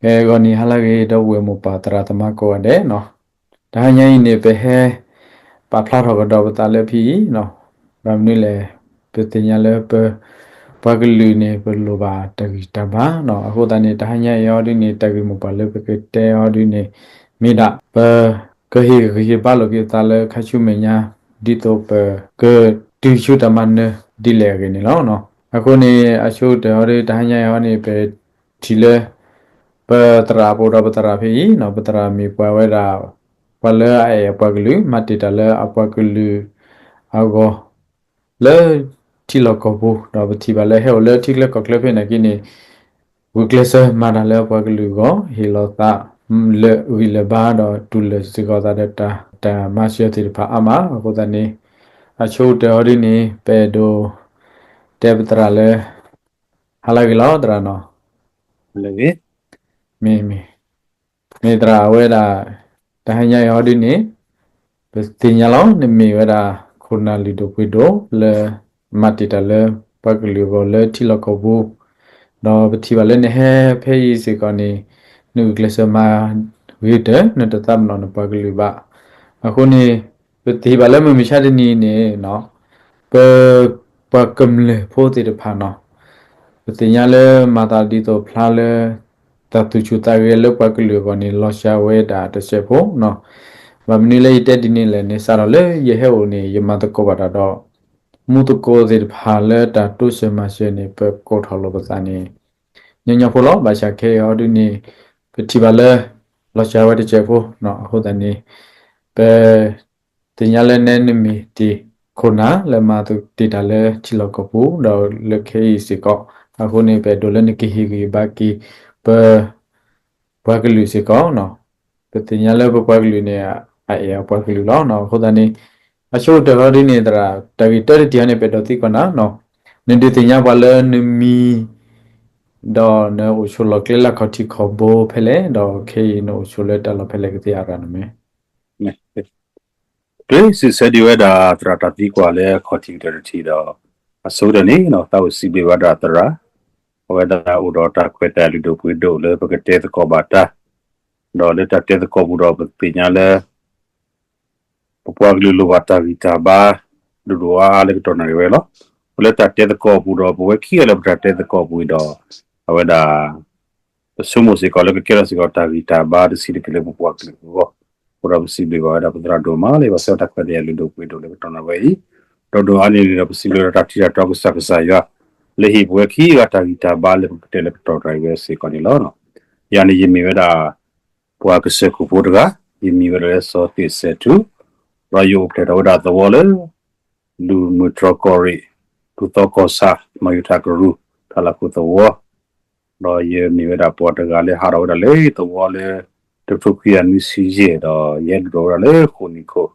ကဲ ဂီၤနံၤဟါလၢအဂ့ၤ ဒီပုၢ်ဝဲၢ်မိၢ်ပၢ်သရၣ်သမါကိးဂၤဒဲးနီၤ, တဟါညါအံၤန့ၣ် ပဟဲပာ်ဖျါထီၣ်ကဒီးပသးလၢဖဲအံၤနီၤ, ဘၣ်မနုၤလဲၣ်, ပသ့ၣ်ညါလၢပ ပှၤကလုာ်န့ၣ် ပလိၣ်ဘၣ်တၢ်ဂံၢ်တၢ်ဘါနီၤ, အဃိသတးန့ၣ် တဟါညါအံၤအီၤဒ်န့ၣ် တၢ်ဂ့ၢ်မိၢ်ပှၢ်လၢပကတဲအီၤဒ်န့ၣ် မ့ၢ်ဒၣ် ပ ကဟ့ၣ်ဂံၢ်ဟ့ၣ်ဘါလိာ်က့ၤပသးလၢခါဆူမဲာ်ညါ ဒ်သိးပကတုၤဆူတၢ်မၤနၢၤဒ်လဲၣ်အဂ့ၢ်န့ၣ်လီၤ. အဃိန့ၣ် အဆိကတၢၢ်အီၤဒ် တဟါညါအံၤအီၤန့ၣ် ပထံၣ်လၢ ပသရၣ်ပအိၣ်ဒီးပသရၣ်ဖဲအံၤနီၤ, ပသရၣ်မ့ၢ်ပှၤဝဲဒၣ် ပှၤလၢအအဲၣ်အပှၤကလုာ် မၤတ့ၢ်တၢ်လၢအပှၤကလုာ်အဂီၢ် လၢထံလီၢ်ကီၢ်ပူၤ, ဒီးပထံၣ်ဘၣ်လၢဟဲအိၣ်လၢထံချၢကီၢ်ချၢဖဲနာ်က့န့ၣ် ဂုာ်ကျဲးစၢးမၤတၢ်လၢအပှၤကလုာ်အဂီၢ်, ဟ့ၣ်လီၤသးလၢဂံၢ်လၢဘါ ဒီးတူၢ်လိာ်စ့ၢ်ကီးသးဒီးတၢ် တၢ်မၤစၢၤသ့ၣ်တဖၣ်အါမး, အဃိသတးန့ၣ် အဆိကတၢၢ်အီၤဒ်န့ၣ် ပအဲၣ်ဒိးတဲပသရၣ်လၢ ဟါလၢအဂ့ၤလီၤ သရၣ်နီၤ. မ့ၢ် မ့ၢ် မ့ၢ်သရၣ်အဝဲဒၣ် တဟါညါအံၤအီၤဒ်န့ၣ် ပသ့ၣ်ညါလီၤ နမ့ၢ်ဝဲဒၣ် ခိၣ်နၢ်လုၢ်ဒိၣ်ပှ့ၤဒိၣ်လၢ မၤတ့ၢ်တၢ်လၢပှၤကလုာ်အဂီၢ်လၢထံလီၢ်ကီၢ်ပူၤ, ဒီးပထံၣ်ဘၣ်လၢနဟဲဖဲအံၤစ့ၢ်ကီးန့ၣ် နဂုာ်ကျဲးစၢးမၤဂ့ၤကတၢၢ် နတသးပ့ၤနီၣ်နပှၤကလုာ်ဘၣ်. အဃိန့ၣ် ပထံၣ်ဘၣ်လၢမုၢ်မဆါတနံၤန့ၣ် ပ ပှၤကမျၢၢ်ဖိသ့ၣ်တဖၣ်နီၤ, ပသ့ၣ်ညါလၢမၤသးဒ်သိးဖျါလၢ တၢ်သူၣ်ဆူၣ်သးဂဲၤလၢပှၤကလုာ်အဂီၢ်န့ၣ် လီၤစှၤဝဲဒၣ်တစဲးဖိနီၤ. ဘၣ်မနုၤလၢယတဲဒ်န့ၣ်လဲၣ်န့ၣ် စးထီၣ်လၢယဟဲအိၣ်န့ၣ် ယမၤသကိးဘၣ်တၢ်ဒီး မူသကိးသ့ၣ်တဖၣ်လၢတၢ်တိစၢၤမၤစၢၤန့ၣ် ပကိးထီၣ်လိာ်ပသးန့ၣ် ညီညီဖိလီၤ. ဘၣ်ဆၣ်ခဲအံၤအီၤဒ်န့ၣ် ပထံၣ်ဘၣ်လၢ လီၤစှၤဝဲတစဲးဖိနီၤ. အဃိသတးန့ၣ် ပ သ့ၣ်ညါလၢနဲနမ့ၢ်တ့ၢ်ခိၣ်နၢ်လၢမၤတ့ၢ်တၢ်လၢထံလီၢ်ကီၢ်ပူၤ ဒီးလၢခဲအံၤစ့ၢ်ကီး, အဃိန့ၣ် ပအဲၣ်ဒိးလၢနကဟ့ၣ်ဂံၢ်ဘါက့ၤ ပ ပှၤကလုာ်စ့ၢ်ကီးနီၤ. ပသ့ၣ်ညါလၢပပှၤကလုာ်န့ၣ် အအဲၣ်အပှၤကလုာ်လီၤနီၤ. အဃိသတးန့ၣ် အဆိကတၢၢ်အီၤဒ်န့ၣ်သရၣ် တၢ်ဂ့ၢ်တၢတထံၣ်အီၤန့ၣ် ပအဲၣ်ဒိးသံကွၢ်နၤနီၤ, နဒုးသ့ၣ်ညါပှၤလၢနမံၤ ဒီးနအိၣ်ဆိးလီၢ်ကျဲလၢခီၣ်ထံးခီၣ်ဘိဖဲလဲၣ်, ဒီးခဲအံၤနအိၣ်ဆိးလၢတၢ်လီၢ်ဖဲလဲၣ်ကသ့ဧါ သရၣ်နီၤ. မ့ၢ် တုၤစံးဆၢဒံးဝဲဒၣ်သရၣ်တၢ်သံကွၢ်လၢခီၣ်ထံးကတၢၢ်တထံၣ်ဒီး အဆိကတၢၢ်န့ၣ် သးအိၣ်စံးဘျုးဘၣ်ဒၣ်သရၣ်, အဝဲဒၣ်အိၣ်ဒီးတၢ်ခွဲးတၢ်ယာ်လုၢ်ဒိၣ်ပှ့ၤဒိၣ်လၢပကတဲသကိးဘၣ်တၢ်, ဒီးလၢတၢ်တဲသကိးပူၤဒီးပသ့ၣ်ညါလၢ ပပှၤကလုာ်လိၣ်ဘၣ်တၢ်ဂံၢ်တၢ်ဘါ ဒိၣ်ဒိၣ်အါအါလၢကတီၢ်နၣ်ရံၣ်ဝဲလီၤ. ပလၢတၢ်တဲသကိးပူၤဒီး ပဝဲခံဂၤလၢပတၢ်တဲသကိးပူၤအံၤဒီး အဝဲဒၣ် ပဆိကမိၣ်စ့ၢ်ကီးလၢကကဲထီၣ်စ့ၢ်ကီးတၢ်ဂံၢ်တၢ်ဘါတဆံးတက့ၢ်လၢပပှၤကလုာ်အဂီၢ်, အဃိဒီးပစံးဘျုးဘၣ်ဝဲဒၣ်ပသရၣ်ဒိၣ်မးလၢ ဘၣ်ဆၣ်တၢ်ခွဲးတၢ်ယာ်လုၢ်ဒိၣ်ပှ့ၤဒိၣ်လၢကတီၢ်နၣ်ရံၣ်ဝဲအံၤ, ဒီးဒိၣ်အါန့ၣ်န့ၣ်ဒီး ပစံးဘျုးဒီးတၢ်ထံၣ်တၢ်တီကစၢ်ကစၢ်ယွၤ လၢဟ့ၣ်ပဝဲခံဂၤတၢ်ဂံၢ်တၢ်ဘါလၢပကတဲလၢကတီၢ်နၣ်ရံၣ်ဝဲစ့ၢ်ကီးန့ၣ်လီၤ. ယၤန့ၣ်ယမ့ၢ်ဝဲဒၣ် ပှၤကစၢၢ်ခိၣ်ဖိတဂၤ, ယမံၤဝဲဒၣ်လၢစီၤသ့ၣ်စဲးထူ, ဒီးယအိၣ်ဖျဲၣ်ထီၣ်ဝဲဒၣ်သဝီလၢ လူၢ်မုၢ်တြီၢ်ကီၢ်ရ့ၣ်, ထူၣ်သီကီၢ်ဆၣ်, မၤယူၤထၣ်ကရူၢ်, ထးလၢ်ခိၣ်သဝီ, ဒီးယမ့ၢ်ဝဲဒၣ်ပှၤတဂၤလၢဟးထီၣ်ဝဲဒၣ်လၢသဝီလၢ တကထိခွံကယၤနွံဆံယဲၢ် ဒီးယဟဲဒိၣ်ထီၣ်ဝဲဒၣ်လၢဃိာ်နံၣ်ခိၣ်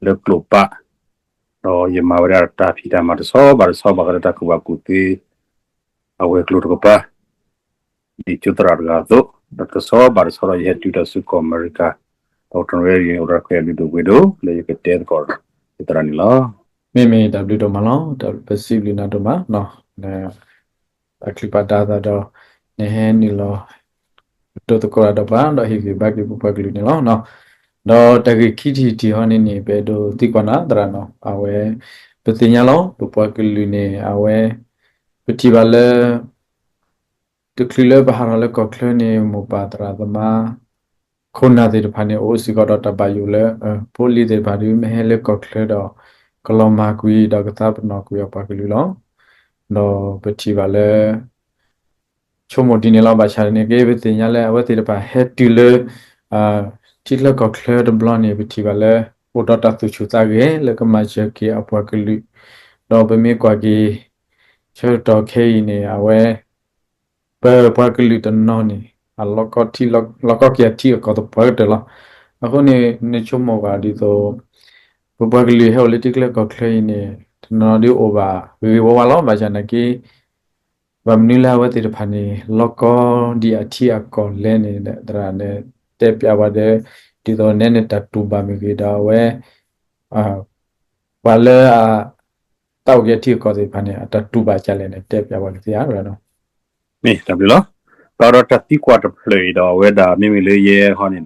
လၢကျိာ်ပၢ်, ဒီးယမၤဝဲဒၣ်တၢ်ဖံးတၢ်မၤတဆီဘၣ်တဆီဘၣ်ဃးလၢတၢ်ကူၣ်ဘၣ်ကူၣ်သ့ အဝဲၤကျိၤတကပၤ ဒ်ကၠိသရၣ်တဂၤအသိး, ဒီးတဆီဘၣ်တဆီဒီးယဟဲတုၤတၢ်ဆူကီၢ်အမဲရကၤ, ဒီးတနွဲအံၤအိၣ်ဒီးတၢ်ခွဲးတၢ်ယာ်လုၢ်ဒိၣ်ပှ့ၤဒိၣ် လၢယကတဲသကိးက့ၤသရၣ်န့ၣ်လီၤ. မ့မ့ၢ်တၢ်ဘျုးဒိၣ်မးလီၤ. ပစံးဘျုးနၤဒိၣ်မးနီၤ, န ပာ်ချံးပာ်ဒါသးဒီး နဟဲနုာ်လီၤ ကတိၤသကိးတၢ်ဒီးပှၤ ဒီးဟ့ၣ်ဂံၢ်ဘါက့ၤပပှၤကလုာ်န့ၣ်လီၤ. ဒီးတၢ်ဂ့ၢ်ခံထံၣ်တထံၣ်ဟီန့ၣ်န့ၣ် ပအဲၣ်ဒိးသံကွၢ်နၤသရၣ်နီၤ, အဝဲ ပသ့ၣ်ညါလီၤ ပပှၤကလုာ်န့ၣ် အဝဲ ပထံၣ်ဘၣ်လၢ တချုးလၢပဟးထီၣ်လၢကီၢ်ချၢန့ၣ် မိၢ်ပၢ်သရၣ်သမါ ခိၣ်နၢ်သ့ၣ်တဖၣ်န့ၣ် အိၣ်စ့ၢ်ကီးဒီးတၢ်ဘၣ်ယိၣ်လၢ ဖိလံၤသ့ၣ်တဖၣ်ဒုးမ့ၢ်ဟဲလၢကီၢ်ချၢဒီး ကလီၤမၢ်ကွံာ်ဒီးကသးပ့ၤနီၣ်ကွံာ်အပှၤကလုာ်လီၤ. ဒီးပထံၣ်ဘၣ်လၢ ဆိကမိၣ်ဒ်န့ၣ်လီၤ. ဘၣ်ဆၣ်န့ၣ်က့ ပသ့ၣ်ညါလၢအဝဲသ့ၣ်တဖၣ်ဟဲတုၤလၢ ထံချၢကီၢ်ချၢတဘျီန့ၣ် ပထံၣ်ဘၣ်လၢ အိၣ်ဒီးတၢ်သူၣ်ဆူၣ်သးဂဲၤလၢကမၤစၢၤက့ၤအပှၤကလုာ်, ဒီးပမ့ၢ်ကွၢ်က့ၤ ဆၢကတီၢ်ခဲအံၤန့ၣ် အဝဲ ပပှၤကလုာ်တနီၤန့ၣ် အလီၤကီထံ လီၤကီက့ၤအထံအကီၢ်သပှၢ်ကတၢၢ်လီၤ. အဃိန့ၣ် နဆိကမိၣ်ဘၣ်ဒ်သိး ပပှၤကလုာ်ဟဲအိၣ်လၢထံချၢကီၢ်ချၢအံၤန့ၣ် တနီၤဒုးအိၣ်ဘၣ်ဂ့ၤဂ့ၤဝါဝါလီၤ. ဘၣ်ဆၣ်နာ်က့ ဘၣ်မနုၤလၢအဝဲသ့ၣ်တဖၣ်န့ၣ် လီၤကီဒံးအထံအကီၢ်လဲၣ်န့ၣ် သရၣ်န့ၣ် တဲပျးဝဲဒၣ် ဒ်သိးနဲနတၢ်တူၢ်ဘၣ်မ့ၢ်ဂ့ၤဒီးအဝဲ ပှၤလၢအ သးအိၣ်က့ၤအထံအကီၢ်သ့ၣ်တဖၣ်န့ၣ် အတၢ်တူၢ်ဘၣ်ဒ်လဲၣ်န့ၣ် တဲပျးဝဲကသ့ဧါ. မ့ၢ်တၢ်ဘျုးလီၤ. ဒီးတၢ်သံကွၢ်တဖျၢၣ်အံၤဒီး အဝဲဒၣ်မ့မ့ၢ်လၢယဲဟီန့ၣ်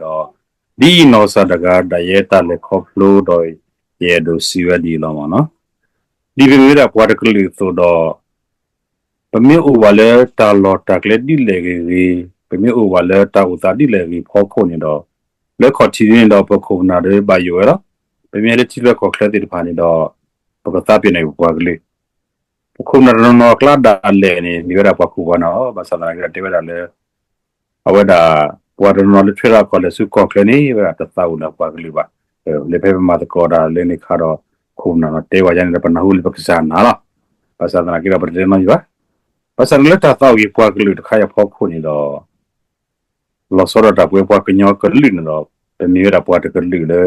ဒီး ဒ်နီၢ်ကစၢ်တဂၤဒၣ်ယဲတၢ်လဲၤခီဖျိဒီး ယအဲၣ်ဒိးစံးဝဲဒ်အံၤလီၤမ့ၢ်နီၤ. ဒ်ပမ့ၢ်ဝဲဒၣ်ပှၤတကလုာ်အသိးဒီး ပမ့ၢ်အိၣ်ဘၣ်လၢတၢ်လီၢ်တၢ်ကျဲဒ်လဲၣ်ဂ့ၤဂ့ၤ, ပမ့ၢ်အိၣ်ဘၣ်လၢတၢ်အိၣ်သးဒ်လဲၣ်ဂ့ၤဖီခိၣ်န့ၣ်ဒီး လၢခီၣ်ထံးဒ်န့ၣ်ဒီး ပခိၣ်ပနၢ်ဒီးဘၣ်ယိၣ်ဝဲလီၤ. ပမ့ၢ်ဟဲလၢထံလၢကီၢ်ချၢသ့ၣ်တဖၣ်န့ၣ်ဒီး ပကသးပ့ၤနီၣ်ပပှၤကလုာ် ပခိၣ်ပနၢ်တနီၤနီၤအကျါဒၣ်လဲာ်န့ၣ် မ့ၢ်ဝဲဒၣ်ပှၤခိၣ်ပှၤနၢ်လီၤ. ဘၣ်ဆၣ်သနာ်က့ဒီးတဲဝဲဒၣ်လၢ အဝဲဒၣ် ပှၤတနီၤနီၤလၢထွဲထီၣ်ကီၢ်လဲၤဆူကီၢ်ချၢန့ၣ် ဝဲဒၣ်တသးအိၣ်လၢပှၤကလုာ်ဘၣ်. လၢဖဲပမၤသကိးတၢ်လၢန့ၣ်ခါဒီး ခိၣ်ပနၢ်နီၤတဲဝဲယါန့ၣ်ဒီး ပနၢ်ဟူလၢပကစၢ်နၢ်လီၤ. ဘၣ်ဆၣ်သနာ်က့ဒီး ပတတဲနီတမံၤဘၣ်. ဘၣ်ဆၣ်န့ၣ်လၢတၢ်သးအိၣ်က့ၤပှၤကလုာ်တခါအံၤအဖီခိၣ်န့ၣ်ဒီး လီၤဆီဒၣ်တၢ်ပဝဲပှၤကညီကလုာ်န့ၣ်ဒီး ပမ့ၢ်ဝဲဒၣ်ပှၤတကလုာ်လၢ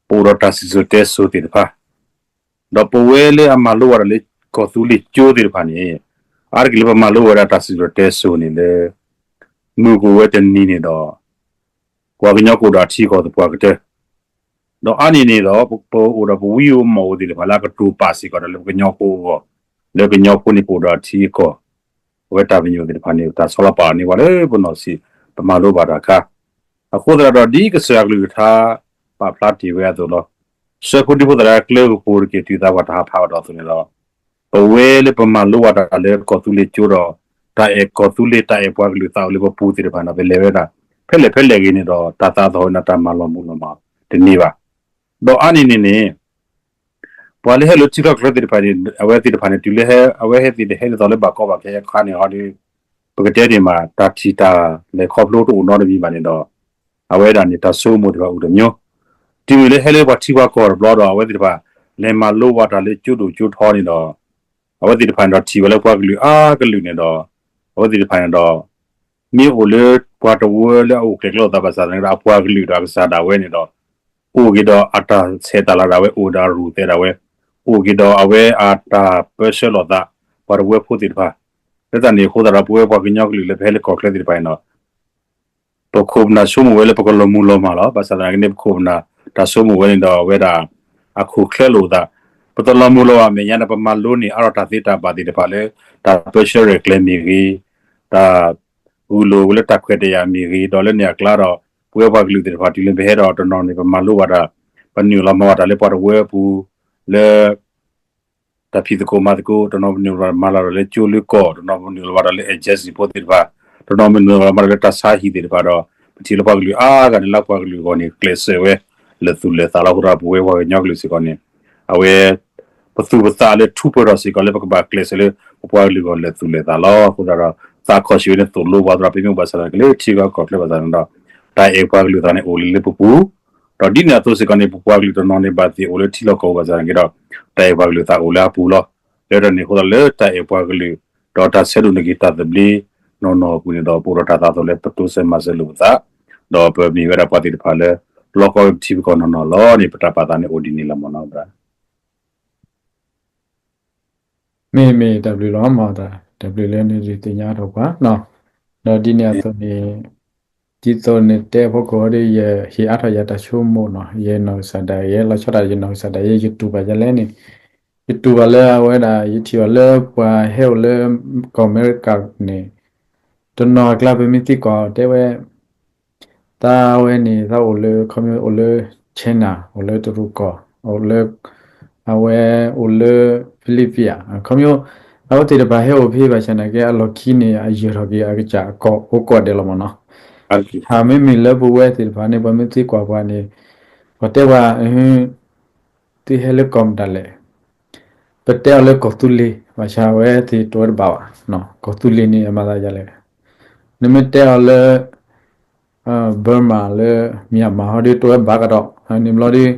ပအိၣ်ဒီးတၢ်စံၣ်စိၤတဲစိၤသ့ၣ်တဖၣ် ဒီးပဝဲလၢအမၤလိဝဲဒၣ်လၢကီၢ်သူလ့ၤကၠိသ့ၣ်တဖၣ်န့ၣ် အါတက့ၢ်လၢပမၤလိဝဲဒၣ်တၢ်စံၣ်စိၤတဲစိၤန့ၣ်လၢ မုၢ်ကအိၣ်ဝဲတနံၤန့ၣ်ဒီး ပှၤကညီကအိၣ်ဒီးအထံအကီၢ်သပှၢ်ကတၢၢ် ဒီးအါန့ၢ်န့ၣ်ဒီး ပအိၣ်ဒီးပဝံအိၣ်မီၢ်အိၣ်သ့ၣ်တဖၣ်လၢအကတိၤပာ်စ့ၢ်ကီးဒီးလၢပကညီဖိအဂီၢ်, လၢကညီဖိန့ၣ်ပအိၣ်ဒီးအထံအကီၢ်, အဝဲတၢ်ပညိၣ်သ့ၣ်တဖၣ်န့ၣ် တၢ်ဆီလီၤပာ်လီၤန့ၢ်ပှၤလၢပနီၢ်ဆံး ပမၤလိဘၣ်တၢ်အခါ, အဃိသတးဒီး ဒ်ကစၢ်ယွၤကလုၢ်ကထါ ပာ်ဖျါတ့ၢ်ဝဲအသိးလီၤ. ဆၢဖိဒံဖိသရၣ်ကျၢကပူၤတက့ၢ် တုၤသးပှၤတဟးဖးအီၤဒီးအသိးန့ၣ်လီၤ. ပဝဲလၢပမၤလိဘၣ်တၢ်လၢကီၢ်သူလ့ၤကၠိဒီး တၢ်အဲၣ်ကီၢ်သူလ့ၤ တၢ်အဲၣ်ပှၤကလုာ်သးအိၣ်လၢပပူၤသ့ၣ်တဖၣ်န့ၣ် ပလဲၤဝဲဒၣ် ဖဲလဲၣ်ဖဲလဲၣ်ဂ့ၤန့ၣ်ဒီး တၢ်သးသဟီၣ်ဝဲန့ၣ် တၢ်မၤလီၤမုၢ်လီၤမၢ်တန့ၢ်ဘၣ်. ဒီးအါန့ၢ်န့ၣ်န့ၣ် ပှၤလၢဟဲလၢထံလီၢ်ကီၢ်ချၢသ့ၣ်တဖၣ်န့ၣ် အဝဲသ့ၣ်တဖၣ်န့ၣ် တုၤလၢဟဲ အဝဲဟဲသ့ၣ်တဟဲဒ်သိးလၢဘၣ်ကီဘၣ်ခဲအခါန့ၣ်ဟီဒီး ပကတဲန့ၣ်မး တၢ်ထံၣ်တၢ်လဲၤခီဖျိတအိၣ်နီတမံၤဘၣ်န့ၣ်ဒီး အဝဲဒၣ်န့ၣ် တၢ်ဆိကမိၣ်သ့ၣ်တဖၣ်အိၣ်တမျိုး, တုၤမ့ၢ်လၢဟဲလၢပှၤထံပှၤကီၢ်တဘျီဒီး အဝဲသ့ၣ်တဖၣ် လဲၤမၤလိဘၣ်တၢ်လၢကၠိဒိၣ်ကၠိထီန့ၣ်ဒီး အဝဲသ့ၣ်တဖၣ်န့ၣ်ဒီးထံၣ်ဝဲလၢပှၤကလုာ်အါကလုာ်န့ၣ်ဒီး အဝဲသ့ၣ်တဖၣ်န့ၣ်ဒီး မ့ၢ်အိၣ်လၢပှၤတဝၢလၢအအိၣ်ကျဲၤကျဲလိာ်သးဘၣ်ဆၣ်သနာ်က့ဒီး အပှၤကလုာ်ဒီးအကစၢ်ဒၣ်ဝဲန့ၣ်ဒီး အိၣ်က့ၤဒီးအတၢ်ဆဲးတၢ်လၤဒၣ်ဝဲ အိၣ်ဒီးအရူၢ်သဲဒၣ်ဝဲ, အိၣ်က့ၤဒီးအဝဲအတၢ်ပၢဆှၢလိာ်သး ပှၤတဝၢဖိသ့ၣ်တဖၣ်, လၢတၢ်န့ၣ်အဃိသတးဒီး ပဝဲပှၤကညီကလုာ်လၢပဟဲလၢကီၢ်ချၢသ့ၣ်တဖၣ်န့ၣ်ဒီး ပခိၣ်ပနၢ်ဆိကမိၣ်ဝဲလၢပကလီၤမုၢ်လီၤမၢ်လီၤ. ဘၣ်ဆၣ်သနာ်က့န့ၣ် ပခိၣ်ပနၢ်တၢ်ဆိကမိၣ်ဝဲန့ၣ်ဒီး အဝဲဒၣ် အခိၣ်ချၢလိာ်သး, ပတလီၤမုၢ်လီၤမၢ်အမဲာ်ညါန့ၣ် ပမၤလိန့ၢ်အါထီၣ်တၢ်သ့တၢ်ဘၣ်သ့ၣ်တဖၣ်လၢ တၢ်ပၢဆှၢရဲၣ်ကျဲၤမ့ၢ်ဂ့ၤ, တၢ်ဂုာ်လိာ်ဝဲလၢတၢ်ခွဲးတၢ်ယာ်မ့ၢ်ဂ့ၤ, ဒီးလၢန့ၣ်အကျါဒီး ပဝဲပှၤကလုာ်သ့ၣ်တဖၣ်တုၤလၢပဟဲဒီးတနီၤန့ၣ် ပမၤလိဘၣ်တၢ်, ပနုာ်လီၤမၤဘၣ်တၢ်လၢပှၤတဝၢအပူၤ လၢ တၢ်ဖံးသကိးမၤသကိး, တနီၤမနုၤမၤလီၤတၢ်လၢကၠိလၢကီၢ်, တနီၤမနုၤလီၤဘၣ်တၢ်လၢ agency ဖိသ့ၣ်တဖၣ်, တနီၤမနုၤလီၤဘၣ်တၢ်လၢတၢ်ဆါဟံၣ်သ့ၣ်တဖၣ်ဒီး ပထံၣ်လၢပှၤကလုာ်အါဂၤန့ၣ်လၢပှၤကလုာ်အဂီၢ်န့ၣ် ကျဲးစၢးဝဲ လၢာ်သူၣ်လၢာ်သးလီၤ. အဃိဒီးပဝဲပှၤကညီကလုာ်စ့ၢ်ကီးန့ၣ် အဝဲ ပသူၣ်ပသးလၢထူပၢၢ်ထီၣ်စ့ၢ်ကီးလၢပကဘၣ်ကျဲးစၢးလၢပပှၤကလုာ်အဂီၢ်လၢာ်သူၣ်လၢာ်သးလီၤ. အဃိသတးဒီး သးခီၣ်ဆံးဝဲန့ၣ်သိၣ်လိပှၤသရၣ် ပမ့ၢ်ဘၣ်ဆၣ်သနာ်က့လၢထံဂၤကီၢ်ချၢဘၣ်ဆၣ်န့ၣ်ဒီး တၢ်အဲၣ်ပှၤကလုာ်သးန့ၣ်အိၣ်လၢလၢပပူၤ ဒီးဒ်န့ၣ်အသိးစ့ၢ်ကီးန့ၣ် ပပှၤကလုာ်တနီၤန့ၣ် ဘၣ်သ့ၣ်အိၣ်လၢထံလီၢ်ကီၢ်ပူၤဘၣ်ဆၣ်သနာ်က့ဒီး တၢ်အဲၣ်ပှၤကလုာ်သးအိၣ်လၢအပူၤလီၤ. လၢတၢ်န့ၣ်အဃိသတးလၢတၢ်အဲၣ်ပှၤကလုာ် ဒီးတၢ်ဆဲးဒိၣ်န့ၢ်က့ၤတၢ်သဘျ့နီၢ်နီၢ်အပူၤန့ၣ်ဒီး ပအိၣ်ဒီးတၢ်သးသဟီၣ်လၢပတိစၢၤမၤစၢၤလိာ်ပသး, ဒီးပမ့ၢ်ဝဲဒၣ်ပှၤသ့ၣ်တဖၣ်လၢ လီၢ်ကီၢ်ပထံပကီၢ်နီၢ်နီၢ်လီၤန့ၣ် ပတၢ်ပာ်သးန့ၣ်အိၣ်ဒ်န့ၣ်လီၤမ့ၢ်နီၢ်. မ့ၢ်မ့ၢ်တၢ်ဘျုးလီၤမ့ၢ်တၢ်, တၢ်ဘျုးလၢနဒုးသ့ၣ်ညါထီၣ်ပှၤနီၢ်, ဒီးဒ်န့ၣ်အသိးန့ၣ် ဒ်သိးနတဲအဖီခိၣ်ဒီး ယဟ့ၣ်အါထီၣ်ယၤတၢ်ဆိကမိၣ်နီၢ်, ယနီၢ်ကစၢ်ဒၣ်ယဲ လီၤဆီဒၣ်ယနီၢ်ကစၢ်ဒၣ်ယဲ ယတူၢ်ဘၣ်ယၤလဲၣ်န့ၣ်, ယတူၢ်ဘၣ်လၢအဝဲဒၣ် ယထံၣ်အီၤလၢပှၤဟဲအိၣ်လၢကီၢ်အမဲရကၤန့ၣ် တနီၤအကျါပမ့ၢ်သံကွၢ်အီၤတဲဝဲ သးဝဲန့ၣ် သးအိၣ်လၢခီဖျိအိၣ်လၢ China အိၣ်လၢတရူးကီၢ် အိၣ်လၢ အဝဲအိၣ်လၢ Philippines ခီဖျိ အဝဲသ့ၣ်တဖၣ်ဟဲအိၣ်ဖဲဘၣ်ဆၣ်သနာ်က့ အလီၢ်ခံန့ၣ် အယၢၤထီၣ်က့ၤအကစၢ်အကီၢ်အိၣ်ကိးဂၤဒဲးလီၤမ့ၢ်နီၢ်. ဟးမ့မ့ၢ်လၢပဝဲသ့ၣ်တဖၣ်န့ၣ် ပှၤမ့ၢ်သံကွၢ်ပှၤန့ၣ် ပှၤတဲပှၤ သုဟဲလၢကီၢ်မတၤလဲၣ် ပတဲအီၤလၢကီၢ်သူလ့ၤ ဘၣ်ဆၣ်အဝဲသ့ၣ်တအိၣ်တဘၣ်ဘၣ်, ကီၢ်သူလ့ၤန့ၣ် အမၤသးဒ်လဲၣ်, နမ့ၢ်တဲအီၤလၢ Burma လၢ Myanmar ဟီဒီးတအိၣ်ဝဲဘၣ်ကဒီး, န့ၣ်ဘျီဒီး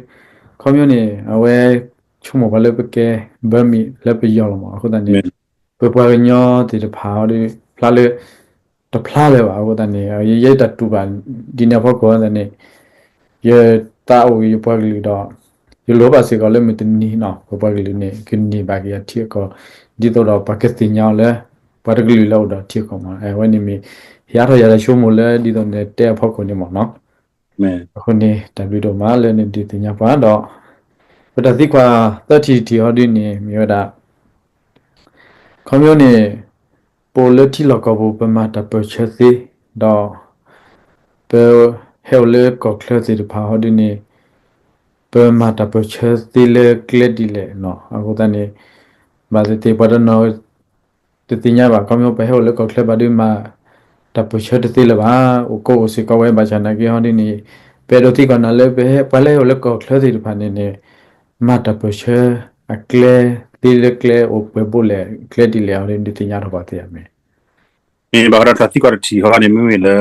ခီဖျိန့ၣ် အဝဲဆိကမိၣ်ပှၤလၢပကဲ Burmese လၢပယီၤလီၤမ့ၢ်, အဃိသတးန့ၣ် ပပှၤကညီသ့ၣ်တဖၣ်ဟီဒီး ဖျါလၢ တဖျါလၢၤဘၣ်, အဃိသတးန့ၣ် ယဲယတၢ်တူၢ်ဘၣ် ဒ်န့ၣ်အဖီခိၣ်သတးန့ၣ် ယသးအိၣ်က့ၤယပှၤကလုာ်ဒီး ယလိၣ်ဘၣ်စ့ၢ်ကီးလၢမုၢ်တနံၤနီၢ် ပပှၤကလုာ်န့ၣ် ကန့ၢ်ဘၣ်က့ၤအထံအကီၢ် ဒ်သိးဒီးပှၤကသ့ၣ်ညါအီၤလၢ ပှၤတကလုာ်လၢအအိၣ်ဒီးထံအကီၢ်မ့ၢ်, အဝဲန့ၣ်မ့ၢ် ဟ့ၣ်အါထီၣ်ယၤတၢ်ဆိကမိၣ်လၢဒ်သိးနတဲအဖီခိၣ်န့ၣ်မ့ၢ်နီၢ်. အဃိန့ၣ် တၢ်ဘျုးဒိၣ်မးလၢနဒုးသ့ၣ်ညါပှၤဒီး ပတၢ်သံကွၢ်သၢထံၣ်တထံၣ်ဟီဒ်န့ၣ် မ့ၢ်ဝဲဒၣ် ခီဖျိန့ၣ် ပအိၣ်လၢထံလီၢ်ကီၢ်ပူၤ ပမၤတၢ်ပၢၢ်ဆၢသ့, ဒီး ပ ဟဲအိၣ်လၢကီၢ်ချၢသ့ၣ်တဖၣ်ဟီဒ်န့ၣ် ပမၤတၢ်ပၢၢ်ဆၢသ့လၢကျဲဒ်လဲၣ်နီၤ. အဃိသတးန့ၣ် ဘၣ်သ့ၣ်သ့ၣ်ပှၤတနီၤ တသ့ၣ်ညါဘၣ် ခီဖျိပဟဲအိၣ်လၢကီၢ်ချၢဘၣ်ဒီးမၤတၢ်ပၢၢ်ဆၢတသ့လၢၤဘၣ်. အိၣ်ကိးအိၣ်စ့ၢ်ကီးဝဲ ဘၣ်ဆၣ်နာ်က့ဟီဒ်န့ၣ် ပအဲၣ်ဒိးသံကွၢ်နၤလၢ ပဟဲ ပှၤလၢဟဲအိၣ်လၢကီၢ်ချၢသ့ၣ်တဖၣ်န့ၣ်န့ၣ် မၤတၢ်ပၢၢ်ဆၢအကျဲသ့လၢကျဲအိၣ်ပှဲၤဘိလဲၣ် ကျဲဒ်လဲၣ်အီၤ ဒုးသ့ၣ်ညါထီၣ်ပှၤသ့ဧါမ့ၢ်. မ့ၢ်ဘၣ်ဃးဒီးတၢ်သံကွၢ်တထံၣ်ဃီန့ၣ် မ့မ့ၢ်လၢ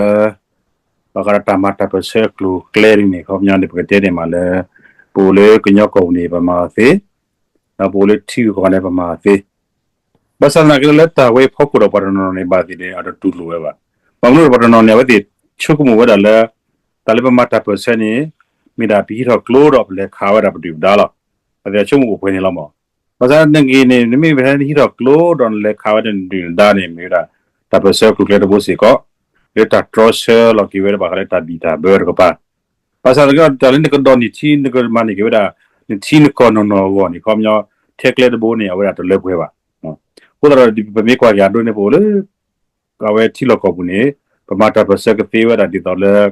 ဘၣ်ဃးဒီးတၢ်မၤတၢ်ပၢၢ်ဆၢအကျိၤအကျဲဒ်န့ၣ် ခီပညီန့ၣ် ပကတဲန့ၣ်မးလၢ ပအိၣ်လၢကညီကီၢ်ပူၤန့ၣ် ပမၤအီၤသ့, ဒီးပအိၣ်လၢထံဂုၤကီၢ်ဂၤန့ၣ် ပမၤအီၤသ့. ဘၣ်ဆၣ်သနာ်က့လၢတၢ်ဝဲအဖီခိၣ်ဒီးပှၤတနီၤနီၤန့ၣ် ဘၣ်သ့ၣ်သ့ၣ်န့ၣ် အတတူၢ်လိာ်ဝဲဘၣ်. ဘၣ်မနုၤဒီးပှၤတနီၤန့ၣ် အဝဲသ့ၣ်ဆိကမိၣ်ဝဲဒၣ်လၢ တၢ်လၢပမၤတၢ်ပၢၢ်ဆၢန့ၣ် မ့ၢ်ဒၣ်ပဟံးထီၣ်ကျိဒီးပလဲၤခးဝဲဒၣ်ပဒုၣ်ပဒါလီၤ. အဝဲသ့ၣ်ဆိကမိၣ်ပူၤပှဲၤန့ၣ်လီၤမး. ဘၣ်ဆၣ်နဂ့ၢ်န့ၣ် နမ့ၢ်ပဟဲဟံးထီၣ်ကျိဒီးနလဲၤခးဝဲဒၣ် နဒုၣ်နဒါန့ၣ် မ့ၢ်ဝဲဒၣ် တၢ်ပၢၢ်ဆၢအကျိၤအကျဲတဘိစ့ၢ်ကီး လၢတၢ်တြီဆၢလီၤက့ၤဝဲဒၣ်ဘၣ်ဃးလၢတၢ်ဘံၣ်တၢ်ဘၢတကပၤ. ဘၣ်ဆၣ်သနာ်က့ဒီး တၢ်လၢနကဒီးနံၣ်ထံ နကမၤန့ၢ်က့ၤဝဲဒၣ် နထံနကီၢ်နီၢ်နီၢ်အဂီၢ်န့ၣ် ခီပညီ ထဲကျဲတဘိန့ၣ် အဝဲဒၣ်တလၢပှဲၤဘၣ်. အဃိသတးဒီး ပမ့ၢ်ကွၢ်က့ၤအဒိန့ၣ် ပအိၣ်လၢ အဝဲထံလီၢ်ကီၢ်ပူၤန့ၣ် ပမၤတၢ်ပၢၢ်ဆၢကသ့ဝဲဒၣ်ဒ်သိးလၢ